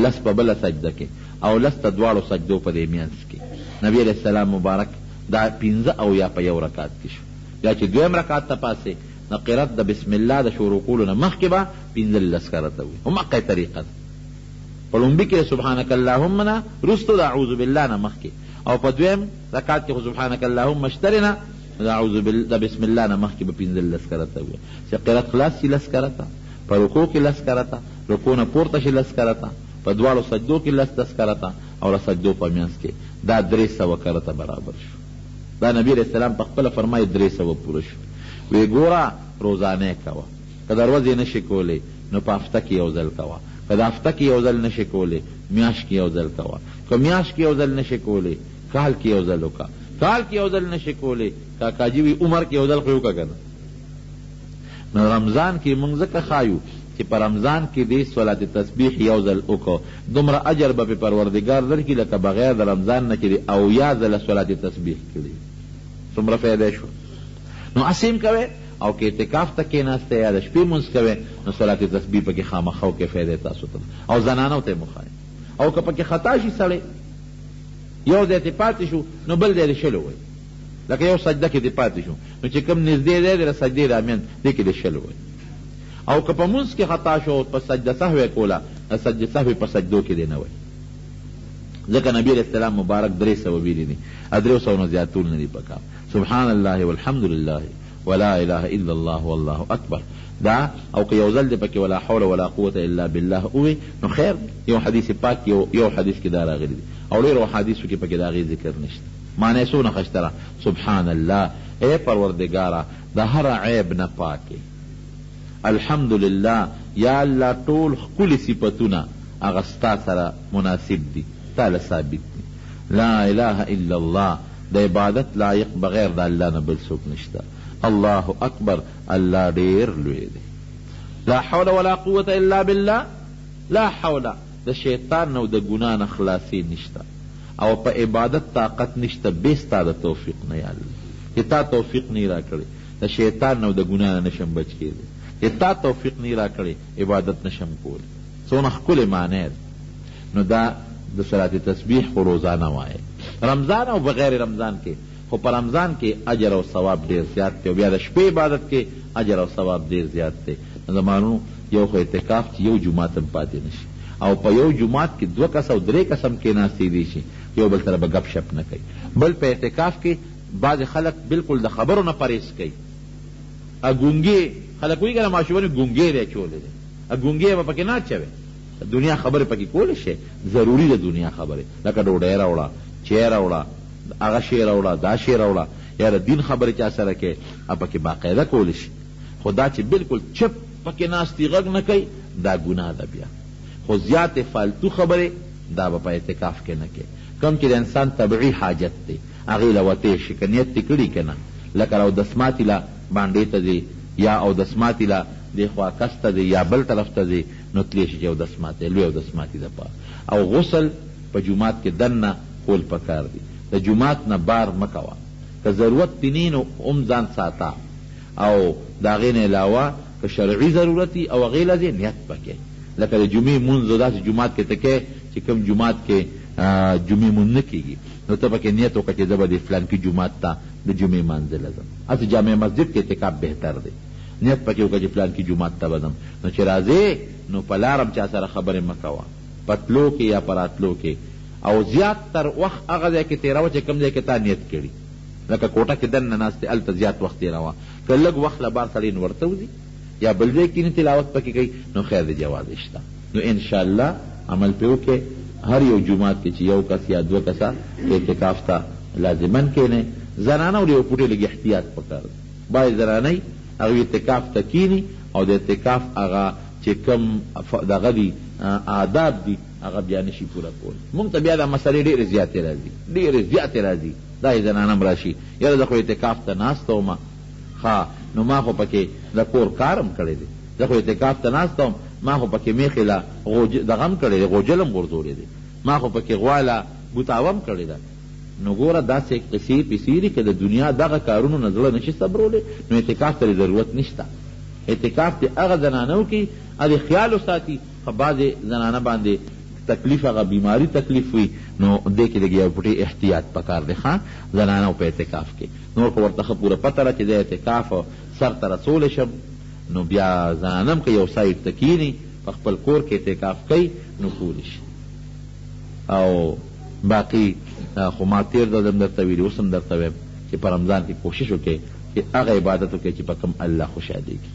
لس په بله سجده کې او لس د دواړو سجدو په دې مینځ کې. نبي علیه السلام مبارک دا 75 په یو رکعت کې شو. بیا چې دویم رکعت ته پاڅې نو قرات د بسم الله د شروع کولو نه مخکې به 15 کرته ووایي، همقه طریقه ده. په ړومبي کې د سبحانک اللهم نه وروسته د اعوذ بالله نه مخکې او په دویم رکعت کې خو سبحانک اللهم شته دی نه، نو د اعوذ بالله د بسم الله نه مخکې به 15 کرته ووایي. چې قرات خلاص شي لس کرته، په رکوع کې لس کرته، رکوع نه پورته شي لس کرته، په دواړو سجدو کې لس لس کرته او د سجدو په منځ کې دا 300 کرته برابر شو. دا نبي علیه السلام په خپله فرمایي 300 پوره شو. ویې ګوره روزانه یې کوه، که د ورځې نه شې کولی نو په هفته کې یو ځل کوه، که د هفته کې یو ځل نه شې کولی میاشت کې یو ځل کوه، که میاشت کې یو ځل نه شې کولی کال کې یو ځل وکړه، کال کې یو ځل نه شې کولی کاکاجي وي عمر کې یو ځل خو یې وکړه که نه. نو رمضان کې مونږ ځکه ښایو چې په رمضان کې دې صلات تسبیح یو ځل وکړو دومره اجر به پې پروردګار درکړي لکه بغیر د رمضان نه چې دې 70 ځله صلات تسبیح کړي، څومره فایده شوه. نو هسې هم کوې او که اعتکاف ته کېناستې یا د شپې لمونځ کوې نو صلات تسبیح پکې خامخا وکړې فایده یې تاسو ته ده او زنانو ته یې هم وښایه. او که پکې خطا شي سړی یو ځای ترې پاتې شو نو بل ځای دې 20 ووایي، لکه یو سجده کې ترې پاتې شو نو چې کوم نږدې ځای دی د سجدې دا منځ دې کې دې 20 ووایي. او که په لمونځ کې خطا شو او په سجده سهوه یې کوله د سجده سهوې په سجدو کې دې نه وایي، ځکه نبي علیه السلام مبارک 300 ویلي دي، 300 نه زیاتول نه دي پکار. سبحان الله والحمد لله ولا اله الا الله والله اکبر دا او که یو ځل دې پکې ولا حول ولا قوة الا بالله ووې نو خیر دی. یو حدیث پاک یو یو حدیث کې دا راغلي دي او ډېرو احادیثو کې پکې د هغې ذکر نشته. معنی یې څونه ښه شته سبحان الله ای پروردګاره د هر عیب نه پاک یې. الحمدلله یا الله ټول ښکلي صفتونه هغه ستا سره مناسب دي تاله ثابت دي. لا اله الا الله د عبادت لایق بغیر د الله نه بل څوک نشته. الله اکبر الله ډېر لوی دی. لا حول ولا قوة الا بالله لا حول د شیطان نه او د ګناه نه خلاصی نشته او په عبادت طاقت نشته بې ستا د توفیق نه یا الله چې تا توفیق نه راکړی د شیطان نه او د ګناه نه نشم بچ کېدی چې تا توفیق نه راکړی عبادت نشم کولی. څونه ښکلې معنی ده. نو دا د صلات تسبیح خو روزانه وایه رمضان او بغیر رمضان کې خو په رمضان کې اجر او ثواب ډېر زیات دی او بیا د شپې عبادت کې اجر او ثواب ډېر زیات دی. نو زما وروڼو یو خو اعتکاف چې یو جومات هم پاتې نه شي او په یو جومات کې دوه کسه او درې کسه هم کېناستېدی شي یو بل سره به ګپ شپ نه کوي. بل په اعتکاف کې بعضې خلک بلکل د خبرو نه پرهېز کوي. ګونګې خلک وایي که نه ماشومان ګونګې دی اچولی دی ګونګې به پکې نه اچوې. د دنیا خبرې پکې کولی شې ضروري د دنیا خبرې لکه ډوډۍ راوړه چای راوړه هغه شی راوړه دا شی راوړه یا د دین خبرې چا سره کوې هغه پکې باقاعده کولی شي خو دا چې بلکل چپ پکې ناست دي غږ نه کوي دا ګناه ده بیا خو زیاتې فالتو خبرې دا به په اعتکاف کې نه کوې کوم چې د انسان طبعي حاجت دی هغې له وتی شي که نیت دې کړي که نه لکه اودس ماتي له بانډې ته ځې یا اودس ماتي له دې خوا کس ته ځې یا بل طرف ته ځې نو تلی شي چې اودس ماتی لوی اودس ماتي دپاره او غسل په جومات کې دننه کول پکار دي د جومات نه بار مه کوه که ضرورت دې نه وي نو هم ځان ساته او د هغې نه علاوه که شرعي ضرورت وي او هغې له ځې نیت به کوې لکه د جمعې لمونځ داسې جومات کې ته کوې چې کوم جومات کې جمعې لمونځ نه کېږي نو ته پکې نیت وکړه چې زه به دې فلانکي جومات ته د جمعې لمانځه له ځم هسې جامع مسجد کې اعتکاف بهتر دی نیت پکې وکړه چې فلانکي جومات ته به ځم نو چې راځې نو په لاره هم چا سره خبرې مه کوه په تلو کې یا په راتلو کې او زیات تر وخت هغه ځای کې تېروه چې کوم ځای کې تا نیت کړي لکه کوټه کې دننه ناست یې هلته زیات وخت تېروه که لږ وخت له بار سړی نور ته وځي یا بل ځای کیني تلاوت پکې کوي نو خیر دی جواز یې شته نو ان شاء الله عمل پرې وکړئ هر یو جومات کې چې یو کس یا دوه کسه اعتکاف ته لازما کښېنئ زنانو له یو پوټې لږ احتیاط پکار دی بعضې زنانې هغوی اعتکاف ته کښېني او د اعتکاف هغه چې کوم دغه دي آداب دي هغه بیا نشي پوره کولی. مونږ ته بیا دا مسئلې ډېرې زیاتې راځي، ډېرې زیاتې راځي، داسې زنانه هم راشي، یاره زه خو اعتکاف ته ناسته وم، ښه نو ما خو پکې د کور کار هم کړی دی، زه خو اعتکاف ته ناسته وم، ما خو پکې مېښې له غوج دغه هم کړی دی، غوجل هم غورځولی دی، ما خو پکې غوا له ګوتاوه هم کړې ده. نو ګوره داسې قصې پسې دي که د دنیا دغه کارونو نه زړه نشي صبرولی نو اعتکاف ته دې ضرورت نشته. اعتکاف دې هغه زنانه وکړي هغه دې خیال وساتي خو بعضې زنانه باندې تکلیف هغه بیماري تکلیف وي نو دې کې لږ یو پټې احتیاط پکار دی ښه زنانه په اعتکاف کې نور خو ورته ښه پوره پته ده چې زه اعتکاف سر ته رسولی شم نو بیا زنانه هم که یو سایډ ته کیني په خپل کور کې اعتکاف کوي نو کولی شي او باقي خو ما تېر ځل هم درته ویلي اوس هم درته وایم چې په رمضان کې کوشش وکړئ چې هغه عبادت وکړئ چې په کوم الله خوشحالېږي.